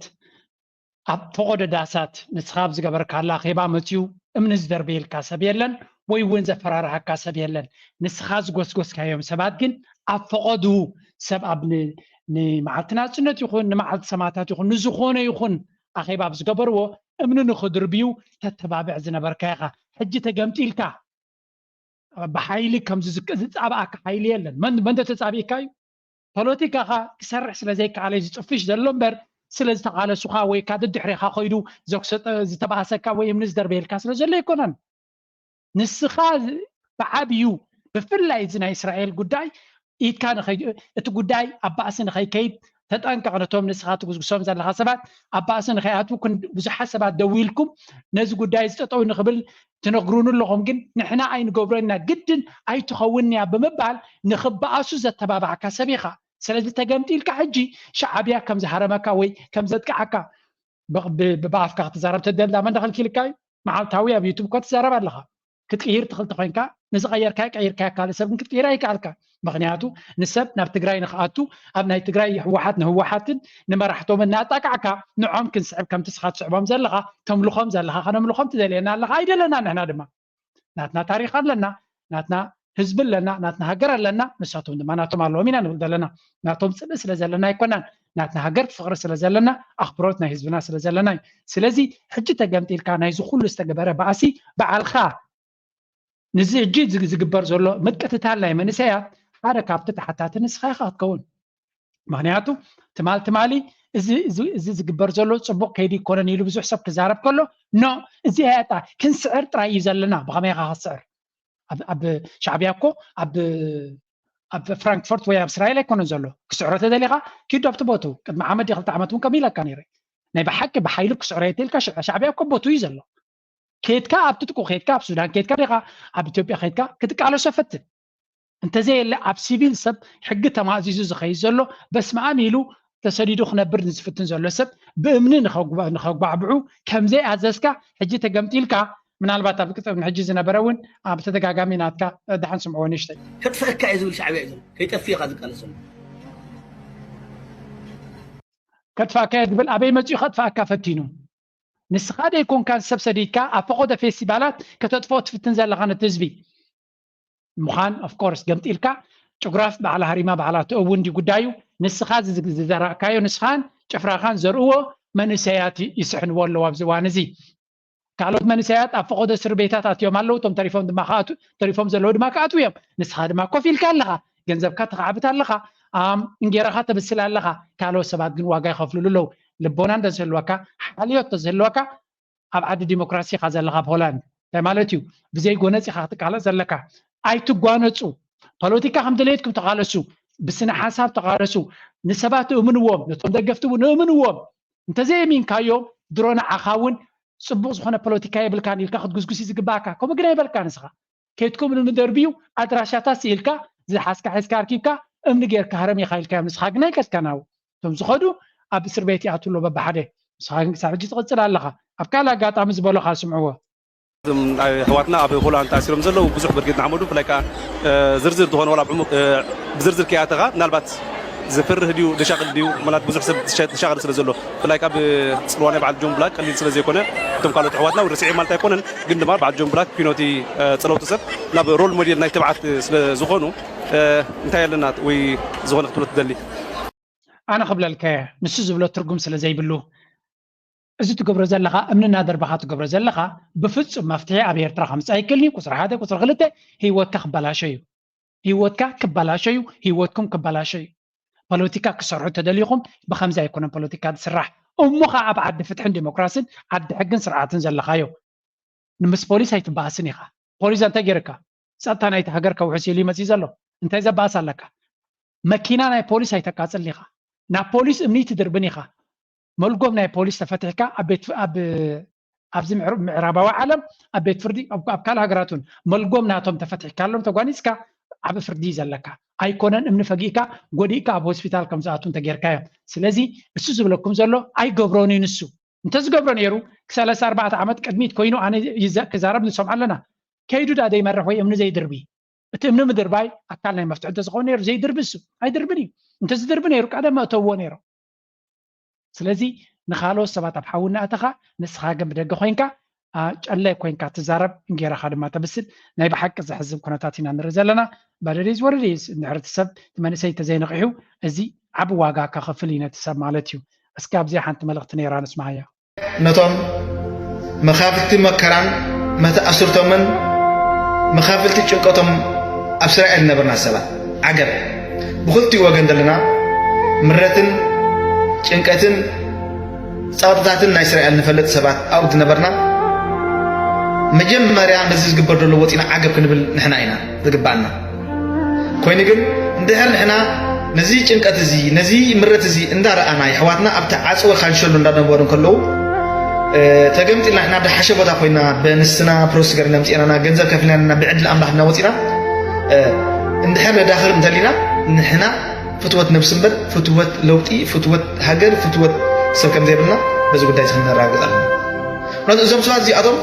ኣብ ፈቖዶ ዳሳት ንስኻ ኣብ ዝገበርካላ ኣኼባ መፅዩ እምኒ ዝደርበየልካ ሰብ የለን ወይ እውን ዘፈራርሃካ ሰብ የለን። ንስኻ ዝጎስጎስካዮም ሰባት ግን ኣብ ፈቐዱ ሰብ ኣብ ን- ንመዓልቲ ናፅነት ይኹን ንመዓልቲ ሰማእታት ይኹን ንዝኾነ ይኹን ኣኼባ ኣብ ዝገበርዎ እምኒ ንኽድርብዩ ተተባብዕ ዝነበርካ ኢኻ። ሕጂ ተገምጢልካ ብሓይሊ ከም ዝዝክ- ዝጻብኣካ ሓይሊ የለን። መን መን ተጻቢእካ እዩ? ፖለቲካኻ ክሰርሕ ስለ ዘይከኣለ እዩ ዝጥፍሽ ዘሎ እምበር ስለ ዝተቓለሱኻ ወይ ካብ ድሕሬኻ ከይዱ ዘኩሰጠ ዝተባእሰካ ወይ እምኒ ዝደርበየልካ ስለ ዘሎ ኣይኮነን። ንስኻ ዝ- ብዓብዩ ብፍላይ እዚ ናይ እስራኤል ጉዳይ ኢድካ ንኸይ- እቲ ጉዳይ ኣብ ባእሲ ንኸይከይድ ተጠንቀቕ። ነቶም ንስኻ ትጉስጉሶም ዘለኻ ሰባት ኣብ ባእሲ ንኸይኣትዉ ክን- ብዙሓት ሰባት ደዊልኩም ነዚ ጉዳይ እዚ ጠጠው ንኽብል ትነግሩኒ ኣለኹም፣ ግን ንሕና ኣይንገብሮን ኢና፣ ግድን ኣይትኸውን እያ ብምባል ንኽበኣሱ ዘተባባዕካ ሰብ ኢኻ። ስለዚ ተገምጢልካ ሕጂ ሻዕብያ ከም ዝሃረመካ ወይ ከም ዘጥቅዓካ ብ- ብ- ብኣፍካ ክትዛረብ ተደልዳ መን ከልኪልካ እዩ? መዓልታዊ ኣብ ዩቱብ እኮ ትዛረብ ኣለኻ። ክትቅይር ትኽእል ተኾይንካ ንዝቐየርካዮ ቀይርካዮ ካልእ ሰብ ግን ክትቅይር ኣይከኣልካ። ምኽንያቱ ንሰብ ናብ ትግራይ ንኽኣቱ ኣብ ናይ ትግራይ ህወሓት ንህወሓትን ንመራሕቶምን እናጣቃዕካ ንዖም ክንስዕብ ከምቲ ስኻ ትስዕቦም ዘለኻ ተምልኾም ዘለኻ ከነምልኾም ትደልየና ኣለኻ ኣይደለና ንሕና ድማ ናትና ታሪኽ ኣለና ናትና ህዝቢ ኣለና ናትና ሃገር ኣለና ንሳቶም ድማ ናቶም ኣለዎም ኢና ንብል ዘለና ናቶም ፅልኢ ስለ ዘለና ኣይኮናን ናትና ሃገር ፍቕሪ ስለ ዘለና ኣኽብሮት ናይ ህዝብና ስለ ዘለና እዩ ስለዚ ሕጂ ተገምጢልካ ናይዚ ኩሉ ዝተገበረ ባእሲ በዓልኻ ንዚ ሕጂ ዝግበር ዘሎ ምቅትታል ናይ መንእሰያት ሓደ ካብቲ ተሓታቲ ንስኻ ኢኻ ክትከውን። ምኽንያቱ ትማል ትማሊ እዚ ዝግበር ዘሎ ፅቡቕ ከይዲ ይኮነን ኢሉ ብዙሕ ሰብ ክዛረብ ከሎ ኖ እዚኣ እያ ክንስዕር ጥራይ እዩ ዘለና። ብኸመይ ኢኻ ክትስዕር? ኣብ ሻዕብያ እኮ ኣብ ኣብ ፍራንክፈርት ወይ ኣብ እስራኤል ኣይኮነን ዘሎ። ክስዕሮ ተደሊኻ ኪዱ ኣብቲ ቦቱ ቅድሚ ዓመት ክልተ ዓመት እውን ከም ኢለካ ነይረ ናይ ብሓቂ ብሓይሊ ክስዕሮ የትልካ ሻዕብያ እኮ ቦቱ እዩ ዘሎ። ከድካ ኣብ ትጥቁ ከድካ ኣብ ሱዳን ከድካ ዲኻ ኣብ ኢትዮጵያ ከድካ ክትቃለሶ ፈትን እንተዘየለ ኣብ ሲቪል ሰብ ሕጊ ተማእዚዙ ዝኸይድ ዘሎ በስመኣም ኢሉ ተሰዲዱ ክነብር ንዝፍትን ዘሎ ሰብ ብእምኒ ንኸጓዕብዑ ከምዘይ ኣዘዝካ ሕጂ ተገምጢልካ ምናልባት ኣብ ቅፅም ሕጂ ዝነበረ እውን ኣብ ተደጋጋሚ ናትካ ደሓን ስምዕዎ ንእሽተይ ከጥፈእካ እየ ዝብል ሻዕብያ እዩ ዘሎ ከይጠፍእ ኢኻ ዝቃለሰሉ ከጥፋእካ እየ ዝብል ኣበይ መፅኡ ከጥፋእካ ፈቲኑ ንስኻ ደይኮንካ ሰብ ሰዲድካ ኣብ ፈቆዶ ፌስቲቫላት ከተጥፍኦ ትፍትን ዘለኻ ነቲ ህዝቢ ምዃን of course ገምጢልካ ጭጉራፍ ባዕላ ሃሪማ ባዕላ ትእውን ድዩ ጉዳዩ ንስኻ ዝዘራእካዮ ንስኻን ጭፍራኻን ዘርእዎ መንእሰያት ይስሕንዎ ኣለዉ ኣብዚ እዋን እዚ ካልኦት መንእሰያት ኣብ ፈቆዶ እስር ቤታት ኣትዮም ኣለዉ እቶም ተሪፎም ድማ ክኣቱ ተሪፎም ዘለዉ ድማ ክኣትዉ እዮም ንስኻ ድማ ኮፍ ኢልካ ኣለኻ ገንዘብካ ተኻዕብት ኣለኻ እንጌራኻ ተብስል ኣለኻ ካልኦት ሰባት ግን ዋጋ ይኸፍልሉ ኣለዉ ልቦና እንተዝህልወካ፣ ሓልዮት እንተዝህልወካ፣ ኣብ ዓዲ ዲሞክራሲ ኢኻ ዘለኻ፣ ኣብ ሆላንድ። እንታይ ማለት እዩ? ብዘይ ጎነፅ ኢኻ ክትቃለስ ዘለካ። ኣይትጓነፁ። ፖለቲካ ከም ድሌትኩም ተቓለሱ፣ ብስነ ሓሳብ ተቓለሱ። ንሰባት እእምንዎም፣ ነቶም ደገፍቲ እውን እእምንዎም። እንተዘየሚንካዮም፣ ድሮ ንዓኻ እውን ፅቡቕ ዝኾነ ፖለቲካ የብልካን ኢልካ ክትጉስጉስ እዩ ዝግባእካ። ከምኡ ግን ኣይበልካ ንስኻ። ከይትኩም እምኒ ደርብዩ፣ ኣድራሻታት ስኢልካ፣ ዝሓዝካ ሒዝካ ኣርኪብካ፣ እምኒ ጌርካ ህረም ኢኻ ኢልካዮም። ንስኻ ግን ኣይከድካን። ኣብኡ እቶም ዝኸዱ ኣብ እስር ቤት ይኣትዉ ኣለዉ በብሓደ። ንስኻ ግን ክሳብ ሕጂ ትቕጽል ኣለኻ። ኣብ ካልእ ኣጋጣሚ ዝበሉኻ ስምዕዎ። እዞም ኣሕዋትና ኣብ ሆላንድ ተኣሲሮም ዘለዉ ብዙሕ ብርጌድ ንሓመዱ፣ ብፍላይ ከዓ ዝርዝር ዝኾነ ዋላ ኣብ ዕሙቕ ብዝርዝር ከይኣተኻ፣ ምናልባት ዝፍርህ ድዩ ደሻቕል ድዩ ማለት ብዙሕ ሰብ ተሻቕል ስለ ዘሎ፣ ብፍላይ ከዓ ብፅልዋ ናይ በዓል ጆን ብላክ ቀሊል ስለ ዘይኮነ፣ እቶም ካልኦት ኣሕዋትና ርስዒ ማለት ኣይኮነን። ግን ድማ በዓል ጆን ብላክ ፒኖቲ ፀለውቲ ሰብ ናብ ሮል ሞዴል ናይ ተብዓት ስለ ዝኾኑ እንታይ ኣለና ወይ ዝኾነ ክትብሎ ትደሊ? ኣነ ክብለልከ ንሱ ዝብሎ ትርጉም ስለ ዘይብሉ፣ እዚ ትገብሮ ዘለኻ እምኒ እናደርበኻ ትገብሮ ዘለኻ ብፍጹም መፍትሒ ኣብ ኤርትራ ከምፅእ ኣይክእልን እዩ። ቁፅሪ ሓደ፣ ቁፅሪ ክልተ ህይወትካ ክበላሾ እዩ። ህይወትካ ክበላሾ እዩ። ህይወትኩም ክበላሾ እዩ። ፖለቲካ ክሰርሑ ተደሊኹም ብከምዚ ኣይኮነን ፖለቲካ ዝስራሕ። እሞ ኸዓ ኣብ ዓዲ ፍትሕን ዲሞክራስን ዓዲ ሕግን ስርዓትን ዘለኻዮ ንምስ ፖሊስ ኣይትበኣስን ኢኻ። ፖሊስ እንታይ ገይርካ? ጸጥታ ናይቲ ሃገር ከውሕስ ኢሉ ይመጽእ ዘሎ። እንታይ ዘበኣስ ኣለካ? መኪና ናይ ፖሊስ ኣይተቃጽልን ኢኻ። ናብ ፖሊስ እምኒ ትድርብን ኢኻ። መልጎም ናይ ፖሊስ ተፈቲሕካ ኣብ ቤት ኣብ ኣብዚ ምዕራባዊ ዓለም ኣብ ቤት ፍርዲ ኣብ ካልእ ሃገራት እውን መልጎም ናቶም ተፈቲሕካሎም ተጓኒፅካ ዓብ ፍርዲ እዩ ዘለካ። ኣይኮነን እምኒ ፈጊእካ ጎዲእካ ኣብ ሆስፒታል ከም ዝኣቱ እንተጌርካዮም። ስለዚ እሱ ዝብለኩም ዘሎ ኣይገብሮን እዩ ንሱ። እንተዝገብሮ ነይሩ ክሰለስተ ኣርባዕተ ዓመት ቅድሚት ኮይኑ ኣነ ክዛረብ ንሰምዖ ኣለና። ከይዱ ዳ ዘይመርሕ ወይ እምኒ ዘይድርቢ እቲ እምኒ ምድርባይ ኣካል ናይ መፍትሒ እንተዝኸውን ነይሩ ዘይድርቢ እሱ ኣይድርብን እዩ። እንተዝድርቢ ነይሩ ቀደም መእተውዎ ነይሮም። ስለዚ ንኻልኦት ሰባት ኣብ ሓዊ እናእተኻ ንስኻ ግን ብደገ ኮይንካ ጨለ ኮይንካ ትዛረብ እንጌራኻ ድማ ተብስል። ናይ ብሓቂ ዘሕዝን ኩነታት ኢና ንርኢ ዘለና። But it is what it is። እንድሕር እቲ ሰብ እቲ መንእሰይ እንተዘይነቒሑ እዚ ዓቢ ዋጋ ከኽፍል እዩ ነቲ ሰብ ማለት እዩ። እስኪ ኣብዚኣ ሓንቲ መልእኽቲ ነይራ ንስማዓያ። ነቶም መኻፍልቲ መከራን መተኣስርቶምን መኻፍልቲ ጭንቀቶም ኣብ እስራኤል ዝነበርና ሰባት ዓገብ ብኽልቲኡ ወገን ዘለና ምረትን ጭንቀትን ጸቕጥታትን ናይ እስራኤል ንፈልጥ ሰባት ኣብኡ ዝነበርና መጀመርያ ነዚ ዝግበር ዘሎ ወፂና ዓገብ ክንብል ንሕና ኢና ዝግባኣና። ኮይኑ ግን እንድሕር ንሕና ነዚ ጭንቀት እዚ ነዚ ምረት እዚ እንዳረኣና የሕዋትና ኣብቲ ዓፅወ ካንሸሎ እንዳነበሩ እንከለዉ ተገምጢልና ንሕና ብሓሸ ቦታ ኮይና በንስትና ፕሮስ ገርና ምፅናና ገንዘብ ከፍልና ብዕድል ኣምላኽ እናወፂና እንድሕር ነዳኽር እንተሊና ንሕና ፍትወት ነብሲ እምበር ፍትወት ለውጢ ፍትወት ሃገር ፍትወት ሰብ ከም ዘይብልና በዚ ጉዳይ እዚ ክንረጋግፅ ኣለና። ምክንያቱ እዞም ሰባት እዚኣቶም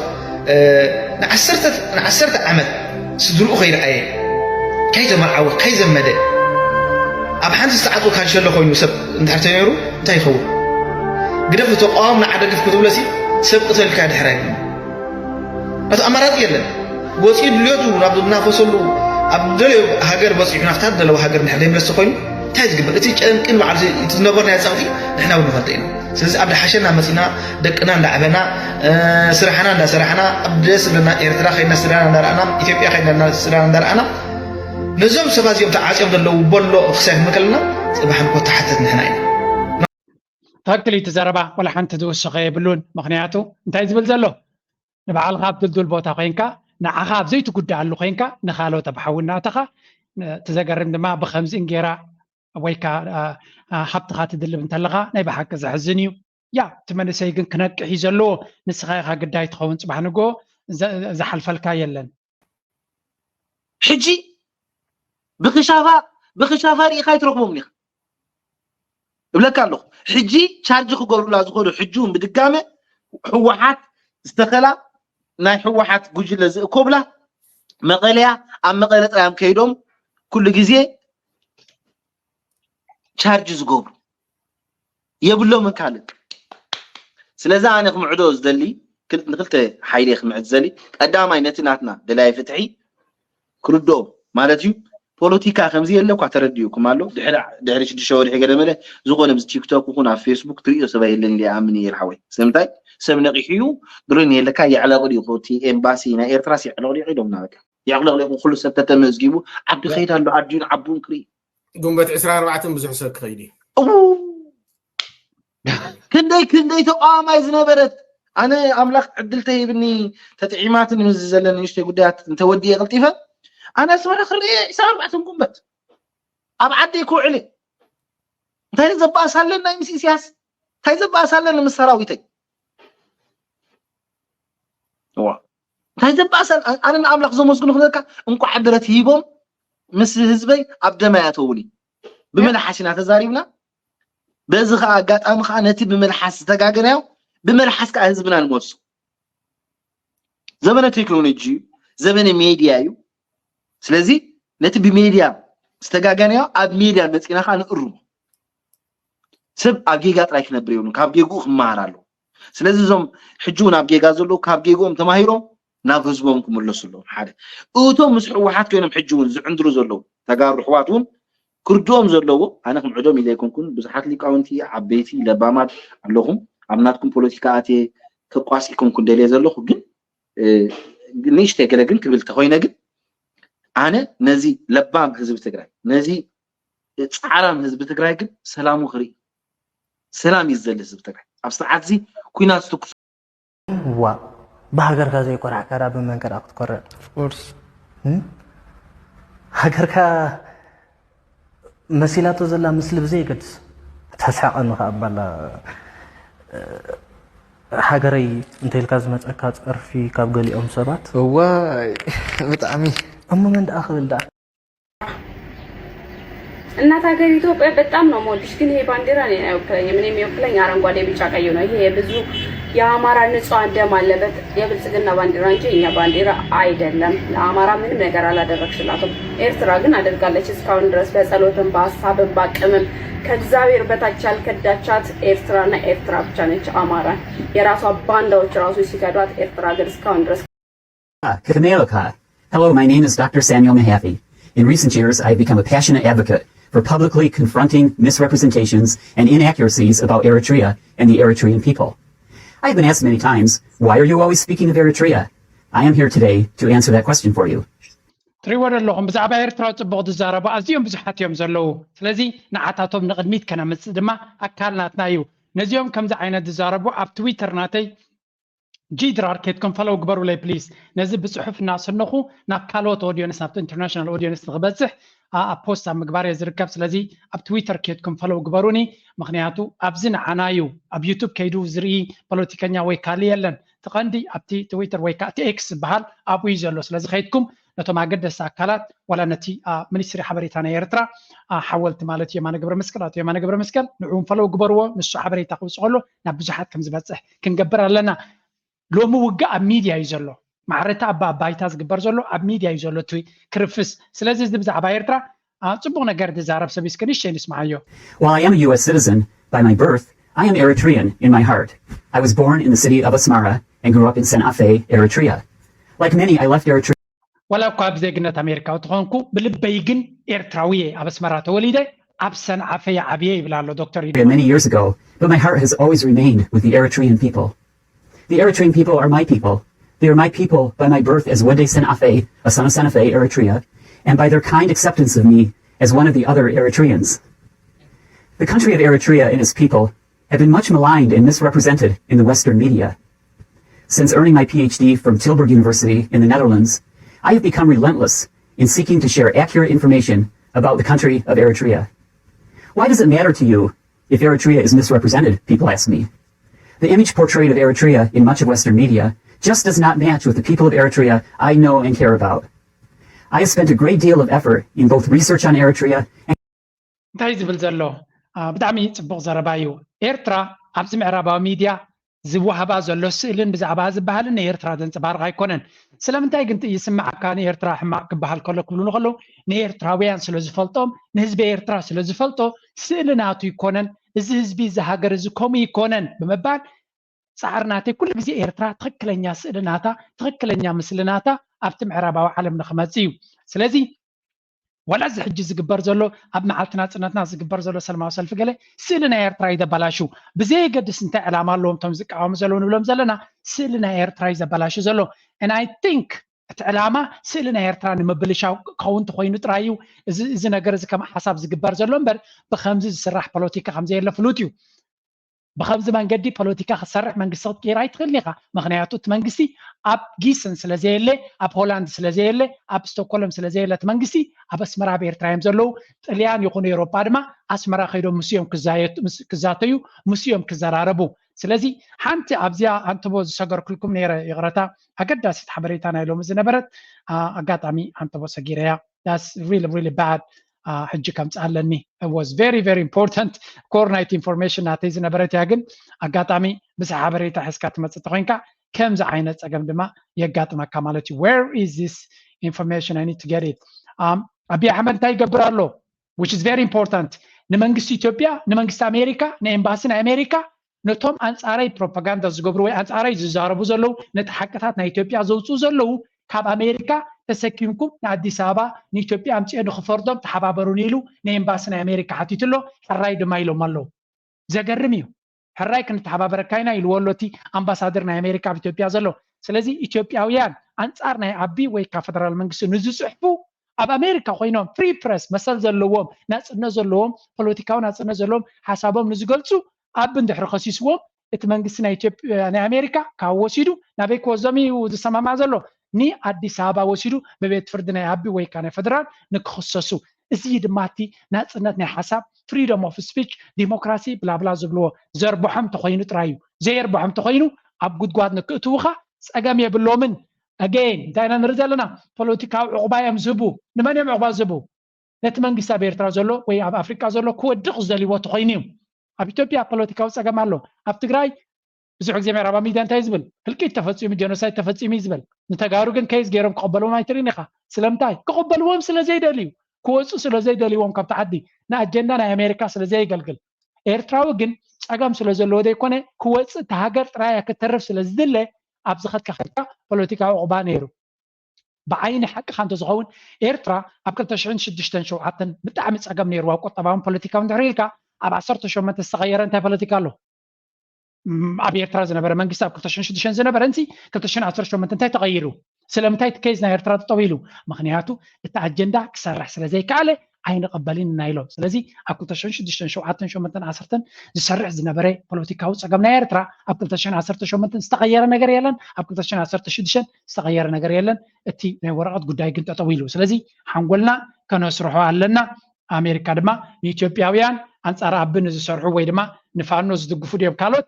ንዓሰርተ ዓመት ስድርኡ ከይረኣየ ከይተመርዓወ ከይዘመደ ኣብ ሓንቲ ዝተዓጥቁ ካንሸሎ ኮይኑ ሰብ እንድሕር ተነይሩ እንታይ ይኸውን? ግደፍ ተቃወም ንዓ ደግፍ ክትብሎ ሲ ሰብ ቅተልካ ድሕር ኣይብሉ እቲ ኣማራፂ የለን። ወፂኡ ድልዮቱ ናብ ዝናፈሰሉ ኣብ ደለዮ ሃገር በፂሑ ናብታ ዝደለዎ ሃገር እንድሕር ዘይምለስ ኮይኑ እንታይ ዝግበር? እቲ ጨንቅን በዓል እቲ ዝነበርናዮ ፀቕጢ ንሕና እውን ንፈልጦ ኢና። ስለዚ ኣብ ደሓሸና መፂና ደቅና እንዳዕበና ስራሕና እንዳሰራሕና ኣብ ደስ ዝብለና ኤርትራ ከይድና ስድራና እንዳረኣና ኢትዮጵያ ከይድና ስድራና እንዳረኣና ነዞም ሰባት እዚኦም ተዓፅዮም ዘለዉ በሎ ክሳይ ክንብል ከለና ፅባሕ ንኮ ተሓተት ንሕና ኢና። ትክክል እዩ እቲ ዘረባ፣ ዋላ ሓንቲ ዝውስኸ የብሉን። ምክንያቱ እንታይ ዝብል ዘሎ ንባዕልካ ኣብ ድልዱል ቦታ ኮይንካ ንዓኻ ኣብ ዘይትጉዳኣሉ ኮይንካ ንካልኦት ኣብ ሓዊ እናእተኻ እቲ ዘገርም ድማ ብከምዚ እንጌራ ወይ ከዓ ሃብትኻ ትድልብ እንተለኻ ናይ ብሓቂ ዘሕዝን እዩ። ያ እቲ መንእሰይ ግን ክነቅሕ እዩ ዘለዎ። ንስኻ ኢኻ ግዳይ ትኸውን ፅባሕ ንግሆ ዝሓልፈልካ የለን። ሕጂ ብክሻፋ ብክሻፋ ርኢኻ ኣይትረኽቦም ኢኻ እብለካ ኣለኹ። ሕጂ ቻርጅ ክገብሩላ ዝኾኑ ሕጂ እውን ብድጋመ ህወሓት ዝተኸላ ናይ ህወሓት ጉጅለ ዝእኮብላ መቐለያ ኣብ መቐለ ጥራዮም ከይዶም ኩሉ ግዜ ቻርጅ ዝገብሩ የብሎምን ካልእ። ስለዚ ኣነ ክምዕዶ ዝደሊ ንክልተ ሓይሊ ክምዕድ ዝደሊ ቀዳማይ ነቲ ናትና ደላይ ፍትሒ ክርድኦም ማለት እዩ። ፖለቲካ ከምዚ የለ እኳ ተረዲኡኩም ኣሎ። ድሕሪ ሽዱሽተ ወርሒ ገለ መለ ዝኾነ ብዚ ቲክቶክ ይኹን ኣብ ፌስቡክ ትርእዮ ሰብ የለን ኢለ ይኣምን እየ ሓወይ። ስለምንታይ ሰብ ነቂሑ እዩ። ድሮን የለካ የዕለቕሉ እዩ። እቲ ኤምባሲ ናይ ኤርትራስ የዕለቕሉ እዩ ኢሎምና በቃ የዕለቕሉ ኩሉ ሰብ ተተመዝጊቡ ዓዲ ከይድ ኣሎ ኣዲኡን ዓቡን ክርኢ ግንቦት ዕስራ ኣርባዕተ ብዙሕ ሰብ ክኸይድ እዩ። እው ክንዲ ክንደይ ተቃዋማይ ዝነበረት ኣነ ኣምላኽ ዕድል ተሂብኒ ተጥዒማትን ምስ ዘለኒ ንእሽተይ ጉዳያት እንተወዲየ ቀልጢፈ ኣነ ኣስመራ ክርእየ ዕስራን ኣርባዕተን ጉንበት ኣብ ዓደይ ክውዕል እየ። እንታይ ዘባእስ ኣለና ምስ ኢሳያስ? እንታይ ዘባእስ ኣለኒ ምስ ሰራዊተይ? እዋ እንታይ ዘባእስ ኣለ- ኣነ ንኣምላኽ ዘመስግኑ ክነካ እንኳዕ ብረት ሂቦም ምስ ህዝበይ ኣብ ደማ ያተውኒ ብመልሓስ ኢና ተዛሪብና። በዚ ከዓ ኣጋጣሚ ከዓ ነቲ ብመልሓስ ዝተጋገናዮ ብመልሓስ ከዓ ህዝብና ንመልሶ። ዘመነ ቴክኖሎጂ እዩ፣ ዘመነ ሜድያ እዩ። ስለዚ ነቲ ብሜድያ ዝተጋገናዮ ኣብ ሜድያ መፂና ከዓ ንእርሞ። ሰብ ኣብ ጌጋ ጥራይ ክነብር የብሉን፣ ካብ ጌግኡ ክመሃር ኣለዎ። ስለዚ እዞም ሕጂ እውን ኣብ ጌጋ ዘለዉ ካብ ጌግኦም ተማሂሮም ናብ ህዝቦም ክምለሱ ኣለዎም። ሓደ እቶም ምስ ህወሓት ኮይኖም ሕጂ እውን ዝዕንድሩ ዘለዉ ተጋሩ ኣሕዋት እውን ክርድኦም ዘለዎ ኣነ ክምዕዶም ኢለ ኣይኮንኩን። ብዙሓት ሊቃውንቲ ዓበይቲ ለባማት ኣለኹም። ኣብ ናትኩም ፖለቲካ ኣትየ ከቋስ ኣይኮንኩን ደልየ ዘለኹ ግን ንእሽተይ ገለ ግን ክብል ተኮይነ ግን ኣነ ነዚ ለባም ህዝቢ ትግራይ ነዚ ፃዕራም ህዝቢ ትግራይ ግን ሰላሙ ክርኢ ሰላም ይዘል ህዝቢ ትግራይ ኣብ ሰዓት እዚ ኩናት ትኩስ ዋ ብሃገርካ ዘይኮራዕካ ዳ ብመን ከዳ ክትኮርዕ ኦፍኮርስ ሃገርካ መሲላቶ ዘላ ምስሊ ብዘየገድስ ተስሓቐኒ ከኣ ባላ ሃገረይ እንተ ኢልካ ዝመፀካ ፀርፊ ካብ ገሊኦም ሰባት እዋይ ብጣዕሚ እሞ መን ደኣ ክብል ደኣ እናት ሀገር ኢትዮጵያ በጣም ነው የምወድሽ፣ ግን ይሄ ባንዲራ እኔን አይወክለኝም። እኔ የሚወክለኝ አረንጓዴ፣ ቢጫ፣ ቀዩ ነው። ይሄ የብዙ የአማራ ንጹሐን ደም አለበት የብልጽግና ባንዲራ እንጂ የኛ ባንዲራ አይደለም። ለአማራ ምንም ነገር አላደረግሽላትም። ኤርትራ ግን አድርጋለች እስካሁን ድረስ በጸሎትም በሀሳብም በአቅምም ከእግዚአብሔር በታች ያልከዳቻት ኤርትራና ኤርትራ ብቻ ነች። አማራን የራሷ ባንዳዎች ራሱ ሲከዷት ኤርትራ ግን እስካሁን ድረስ Kameoka. Hello, my name is Doctor Samuel Mahaffey. In recent years, I've become a passionate advocate for publicly confronting misrepresentations and inaccuracies about Eritrea and the Eritrean people. I've been asked many times, why are you always speaking of Eritrea? I am here today to answer that question for you. ትሪእዎ ዘለኹም ብዛዕባ ኤርትራ ፅቡቕ ዝዛረቡ ኣዝዮም ብዙሓት እዮም ዘለዉ። ስለዚ ንዓታቶም ንቕድሚት ከነምፅእ ድማ ኣካል ናትና እዩ። ነዚኦም ከምዚ ዓይነት ዝዛረቡ ኣብ ትዊተር ናተይ ጂ ድራር ኬድኩም ፈለው ግበሩለይ ፕሊስ። ነዚ ብፅሑፍ እናሰነኹ ናብ ካልኦት ኦዲየንስ ናብቲ ኢንተርናሽናል ኦዲየንስ ንክበፅሕ ኣብ ፖስት ኣብ ምግባር እየ ዝርከብ። ስለዚ ኣብ ትዊተር ኬድኩም ፈለው ግበሩኒ። ምክንያቱ ኣብዚ ንዓና እዩ ኣብ ዩቱብ ከይዱ ዝርኢ ፖለቲከኛ ወይ ካልእ የለን። እቲ ቀንዲ ኣብቲ ትዊተር ወይ ከዓ እቲ ኤክስ ዝበሃል ኣብኡ እዩ ዘሎ። ስለዚ ከይድኩም ነቶም ኣገደስቲ ኣካላት ዋላ ነቲ ሚኒስትሪ ሓበሬታ ናይ ኤርትራ ሓወልቲ ማለት የማነ ገብረ መስቀል ኣቶ የማነ ገብረ መስቀል ንዕኡም ፈለው ግበርዎ። ንሱ ሓበሬታ ክውፅ ከሎ ናብ ብዙሓት ከም ዝበፅሕ ክንገብር ኣለና። ሎሚ ውግእ ኣብ ሚድያ እዩ ዘሎ። ማዕረታ ኣብ ባይታ ዝግበር ዘሎ ኣብ ሚድያ እዩ ዘሎ እቲ ክርፍስ። ስለዚ እዚ ብዛዕባ ኤርትራ ፅቡቕ ነገር ዝዛረብ ሰብ እስከ ንእሽተይ ንስምዓዮ። While I am a U S citizen by my birth, I am Eritrean in my heart. I was born in the city of Asmara and grew up in Senafe, Eritrea. Like many, I left Eritrea. ዋላ እኳ ብዜግነት ኣሜሪካዊ ተኾንኩ ብልበይ ግን ኤርትራዊ እየ። ኣብ ኣስመራ ተወሊደ ኣብ ሰንዓፈ እየ ዓብየ ይብል ኣሎ ዶክተር ኢዱ። Many years ago, but my heart has always remained with the Eritrean people. The Eritrean people are my people. They are my people by my birth as Wode Senafe, a son of Senafe, Eritrea, and by their kind acceptance of me as one of the other Eritreans. The country of Eritrea and its people have been much maligned and misrepresented in the Western media. Since earning my P H D from Tilburg University in the Netherlands, I have become relentless in seeking to share accurate information about the country of Eritrea. Why does it matter to you if Eritrea is misrepresented? People ask me. The image portrayed of Eritrea in much of Western media just does not match with the people of Eritrea I know and care about. I have spent a great deal of effort in both research on Eritrea and እንታይ ዝብል ዘሎ ብጣዕሚ ፅቡቕ ዘረባ እዩ። ኤርትራ ኣብዚ ምዕራባዊ ሚድያ ዝወሃባ ዘሎ ስእልን ብዛዕባ ዝበሃልን ንኤርትራ ዘንፀባርቕ ኣይኮነን። ስለምንታይ ግን ይስምዓካ ንኤርትራ ሕማቕ ክበሃል ከሎ ክብሉ ንከለዉ ንኤርትራውያን ስለ ዝፈልጦም ንህዝቢ ኤርትራ ስለ ዝፈልጦ ስእሊ ናቱ ይኮነን። እዚ ህዝቢ እዚ ሃገር እዚ ከምኡ ይኮነን ብምባል ፃዕሪ ናተይ ኩሉ ግዜ ኤርትራ ትኽክለኛ ስእሊ ናታ ትኽክለኛ ምስሊ ናታ ኣብቲ ምዕራባዊ ዓለም ንክመፅእ እዩ። ስለዚ ዋላ እዚ ሕጂ ዝግበር ዘሎ ኣብ መዓልቲ ናፅነትና ዝግበር ዘሎ ሰላማዊ ሰልፊ ገለ ስእሊ ናይ ኤርትራ እዩ ዘበላሹ። ብዘየገድስ እንታይ ዕላማ ኣለዎም እቶም ዝቃወሙ ዘለዉ ንብሎም ዘለና ስእሊ ናይ ኤርትራ እዩ ዘበላሹ ዘሎ። And I think እቲ ዕላማ ስእሊ ናይ ኤርትራ ንምብልሻው ክኸውን ተኮይኑ ጥራይ እዩ እዚ ነገር እዚ ከም ሓሳብ ዝግበር ዘሎ እምበር ብከምዚ ዝስራሕ ፖለቲካ ከምዘየለ ፍሉጥ እዩ። ብከምዚ መንገዲ ፖለቲካ ክትሰርሕ መንግስቲ ክትቅይር ኣይትኽእልን ኢኻ። ምክንያቱ እቲ መንግስቲ ኣብ ጊስን ስለዘየለ፣ ኣብ ሆላንድ ስለዘየለ፣ ኣብ ስቶኮልም ስለዘየለ እቲ መንግስቲ ኣብ ኣስመራ ኣብ ኤርትራ እዮም ዘለዉ። ጥልያን ይኹኑ ኤውሮጳ ድማ ኣስመራ ከይዶም ምስኦም ክዛተዩ ምስኦም ክዘራረቡ። ስለዚ ሓንቲ ኣብዚኣ ኣንተቦ ዝሰገርክልኩም ነይረ ይቕረታ ኣገዳሲት ሓበሬታ ናይ ሎሚ ዝነበረት ኣጋጣሚ ኣንተቦ ሰጊረያ። That's really really bad። ሕጂ ከምፅእ ኣለኒ። Was very very important። ኮር ናይቲ ኢንፎርሜሽን ናተይ ዝነበረት እያ፣ ግን ኣጋጣሚ ምስ ሓበሬታ ሒዝካ ትመፅእ ተኮይንካ ከምዚ ዓይነት ፀገም ድማ የጋጥመካ ማለት እዩ። Where is this information? I need to get it. ኣቢይ ኣሕመድ እንታይ ይገብር ኣሎ? Which is very important። ንመንግስቲ ኢትዮጵያ፣ ንመንግስቲ ኣሜሪካ፣ ንኤምባሲ ናይ ኣሜሪካ፣ ነቶም ኣንፃረይ ፕሮፓጋንዳ ዝገብሩ ወይ ኣንፃረይ ዝዛረቡ ዘለዉ፣ ነቲ ሓቅታት ናይ ኢትዮጵያ ዘውፅኡ ዘለዉ፣ ካብ ኣሜሪካ ተሰኪምኩም ንኣዲስ ኣበባ ንኢትዮጵያ ኣምፅኦ ንክፈርዶም ተሓባበሩን ኢሉ ንኤምባሲ ናይ ኣሜሪካ ሓቲቱ ኣሎ። ሕራይ ድማ ኢሎም ኣለዉ። ዘገርም እዩ። ሕራይ ክንተሓባበረካ ኢና ኢልዎ ኣሎ እቲ ኣምባሳደር ናይ ኣሜሪካ ኣብ ኢትዮጵያ ዘሎ። ስለዚ ኢትዮጵያውያን ኣንፃር ናይ ኣቢ ወይ ካብ ፈደራል መንግስቲ ንዝፅሕፉ ኣብ ኣሜሪካ ኮይኖም ፍሪ ፕረስ መሰል ዘለዎም ናፅነት ዘለዎም ፖለቲካዊ ናፅነት ዘለዎም ሓሳቦም ንዝገልፁ ኣብ እንድሕሪ ከሲስዎም እቲ መንግስቲ ናይ ኢትዮጵያ ናይ ኣሜሪካ ካብ ወሲዱ ናበይ ክወስዶም እዩ ዝሰማማዕ ዘሎ? ንኣዲስ ኣበባ ወሲዱ ብቤት ፍርዲ ናይ ኣቢ ወይ ከዓ ናይ ፈደራል ንክኽሰሱ። እዚ ድማ እቲ ናፅነት ናይ ሓሳብ ፍሪደም ኦፍ ስፒች ዲሞክራሲ ብላብላ ዝብልዎ ዘርብሖም ተኮይኑ ጥራይ እዩ። ዘየርብሖም ተኮይኑ ኣብ ጉድጓድ ንክእትውካ ፀገም የብሎምን። ኣገይን እንታይ ኢና ንርኢ ዘለና? ፖለቲካዊ ዕቑባ እዮም ዝህቡ። ንመን እዮም ዕቑባ ዝህቡ? ነቲ መንግስቲ ኣብ ኤርትራ ዘሎ ወይ ኣብ ኣፍሪቃ ዘሎ ክወድቕ ዝደልይዎ ተኮይኑ እዩ። ኣብ ኢትዮጵያ ፖለቲካዊ ፀገም ኣሎ። ኣብ ትግራይ ብዙሕ ግዜ ምዕራባ ሚድያ እንታይ ዝብል? ህልቂት ተፈፂሙ፣ ጀኖሳይድ ተፈፂሙ እዩ ዝብል። ንተጋሩ ግን ከይዝ ገይሮም ክቐበልዎም ኣይትርእን ኢኻ። ስለምንታይ? ክቐበልዎም ስለ ዘይደልዩ፣ ክወፁ ስለ ዘይደልይዎም ካብቲ ዓዲ፣ ንኣጀንዳ ናይ ኣሜሪካ ስለ ዘየገልግል። ኤርትራዊ ግን ፀገም ስለ ዘለዎ ዘይኮነ ክወፅእ እቲ ሃገር ጥራይ ክትተርፍ ስለ ዝድለ ኣብ ዝኸድካ ከድካ ፖለቲካዊ ዕቑባ ነይሩ። ብዓይኒ ሓቅኻ እንተዝኸውን ኤርትራ ኣብ ክልተ ሽሕን ሽዱሽተን ሸውዓተን ብጣዕሚ ፀገም ነይርዋ ቁጠባውን ፖለቲካውን ድሕሪ ኢልካ ኣብ ዓሰርተ ሸሞንተ ዝተቐየረ እንታይ ፖለቲካ ኣሎ? ኣብ ኤርትራ ዝነበረ መንግስቲ ኣብ ክልተ ሽሕን ሽዱሽተን ዝነበረ እንሲ ክልተ ሽሕን ዓሰርተ ሸሞንተ እንታይ ተቐይሩ? ስለምንታይ እቲ ኬዝ ናይ ኤርትራ ጠጠው ኢሉ? ምክንያቱ እቲ ኣጀንዳ ክሰርሕ ስለ ዘይከኣለ ኣይንቐበልን ኢና ኢሎም። ስለዚ ኣብ ክልተ ሽሕን ሽዱሽተን ሸውዓተን ሸሞንተን ዓሰርተን ዝሰርሕ ዝነበረ ፖለቲካዊ ፀገም ናይ ኤርትራ ኣብ ክልተ ሽሕን ዓሰርተ ሸሞንተን ዝተቐየረ ነገር የለን። ኣብ ክልተ ሽሕን ዓሰርተ ሽዱሽተን ዝተቐየረ ነገር የለን። እቲ ናይ ወረቐት ጉዳይ ግን ጠጠው ኢሉ። ስለዚ ሓንጎልና ከነስርሖ ኣለና። ኣሜሪካ ድማ ንኢትዮጵያውያን ኣንፃር ኣቢ ንዝሰርሑ ወይ ድማ ንፋኖ ዝድግፉ ድዮም ካልኦት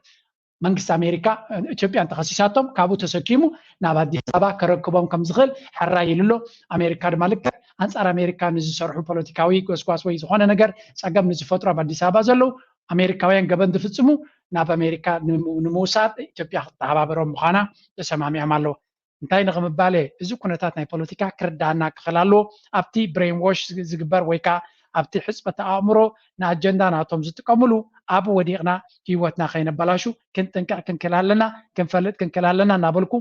መንግስቲ ኣሜሪካ ኢትዮጵያ እንተኸሲሳቶም ካብኡ ተሰኪሙ ናብ ኣዲስ ኣበባ ከረክቦም ከም ዝኽእል ሕራይ ኢሉ ኣሎ። ኣሜሪካ ድማ ልክዕ ኣንፃር ኣሜሪካ ንዝሰርሑ ፖለቲካዊ ጎስጓስ ወይ ዝኾነ ነገር ፀገም ንዝፈጥሩ ኣብ ኣዲስ ኣበባ ዘለዉ ኣሜሪካውያን ገበን ዝፍፅሙ ናብ ኣሜሪካ ንምውሳድ ኢትዮጵያ ክትተሓባበሮም ምዃና ተሰማሚዖም ኣለዉ። እንታይ ንኽምባል እየ? እዚ ኩነታት ናይ ፖለቲካ ክርዳኣና ክኽእል ኣለዎ። ኣብቲ ብሬን ዎሽ ዝግበር ወይ ከዓ ኣብቲ ሕፅበት ኣእምሮ ንኣጀንዳ ናቶም ዝጥቀምሉ ኣብ ወዲቕና ህይወትና ከይነበላሹ ክንጥንቀቕ ክንክእል ኣለና፣ ክንፈልጥ ክንክእል ኣለና እናበልኩ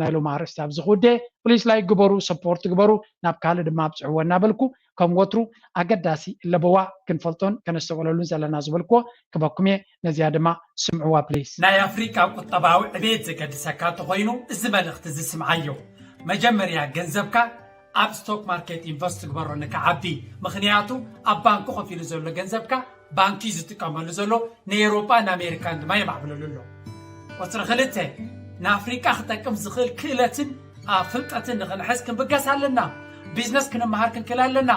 ናይ ሎም ኣርእስቲ ኣብዚ ክውደ። ፕሊስ ላይክ ግበሩ፣ ሰፖርት ግበሩ፣ ናብ ካልእ ድማ ኣብፅሕዎ እናበልኩ ከም ወትሩ ኣገዳሲ ለበዋ ክንፈልጦን ከነስተውዕለሉን ዘለና ዝበልክዎ ክበኩም እየ። ነዚኣ ድማ ስምዕዋ ፕሊስ። ናይ ኣፍሪቃ ቁጠባዊ ዕቤት ዘገድሰካ እንተኾይኑ እዚ መልእኽቲ እዚ ስምዓዮ። መጀመርያ ገንዘብካ ኣብ ስቶክ ማርኬት ኢንቨስት ግበሮ ንክዓቢ። ምኽንያቱ ኣብ ባንኪ ኮፍ ኢሉ ዘሎ ገንዘብካ ባንኪ ዝጥቀመሉ ዘሎ ንኤውሮጳ ንኣሜሪካን ድማ የማዕብለሉ ኣሎ። ቁፅሪ ክልተ ንኣፍሪቃ ክጠቅም ዝኽእል ክእለትን ፍልጠትን ንኽንሕዝ ክንብገስ ኣለና። ቢዝነስ ክንመሃር ክንክእል ኣለና።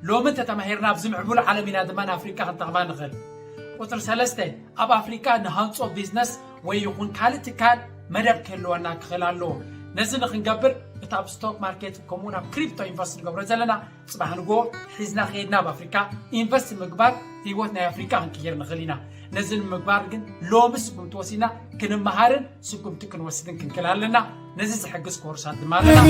ሎሚ እንተተማሂርና ኣብዚ ምዕቡል ዓለም ኢና ድማ ንኣፍሪቃ ክንጠቕማ ንኽእል። ቁፅሪ ሰለስተ ኣብ ኣፍሪቃ ንሃንፆ ቢዝነስ ወይ ይኹን ካልእ ትካል መደብ ክህልወና ክኽእል ኣለዎ። ነዚ ንክንገብር እቲ ኣብ ስቶክ ማርኬት ከምኡ ናብ ክሪፕቶ ኢንቨስት ንገብሮ ዘለና ፅባሕ ንጎ ሒዝና ከይድና ኣብ ኣፍሪካ ኢንቨስት ምግባር ህይወት ናይ ኣፍሪካ ክንቅይር ንኽእል ኢና። ነዚ ንምግባር ግን ሎሚ ስጉምቲ ወሲድና ክንመሃርን ስጉምቲ ክንወስድን ክንክእል ኣለና። ነዚ ዝሕግዝ ኮርሳት ድማ ኣለና።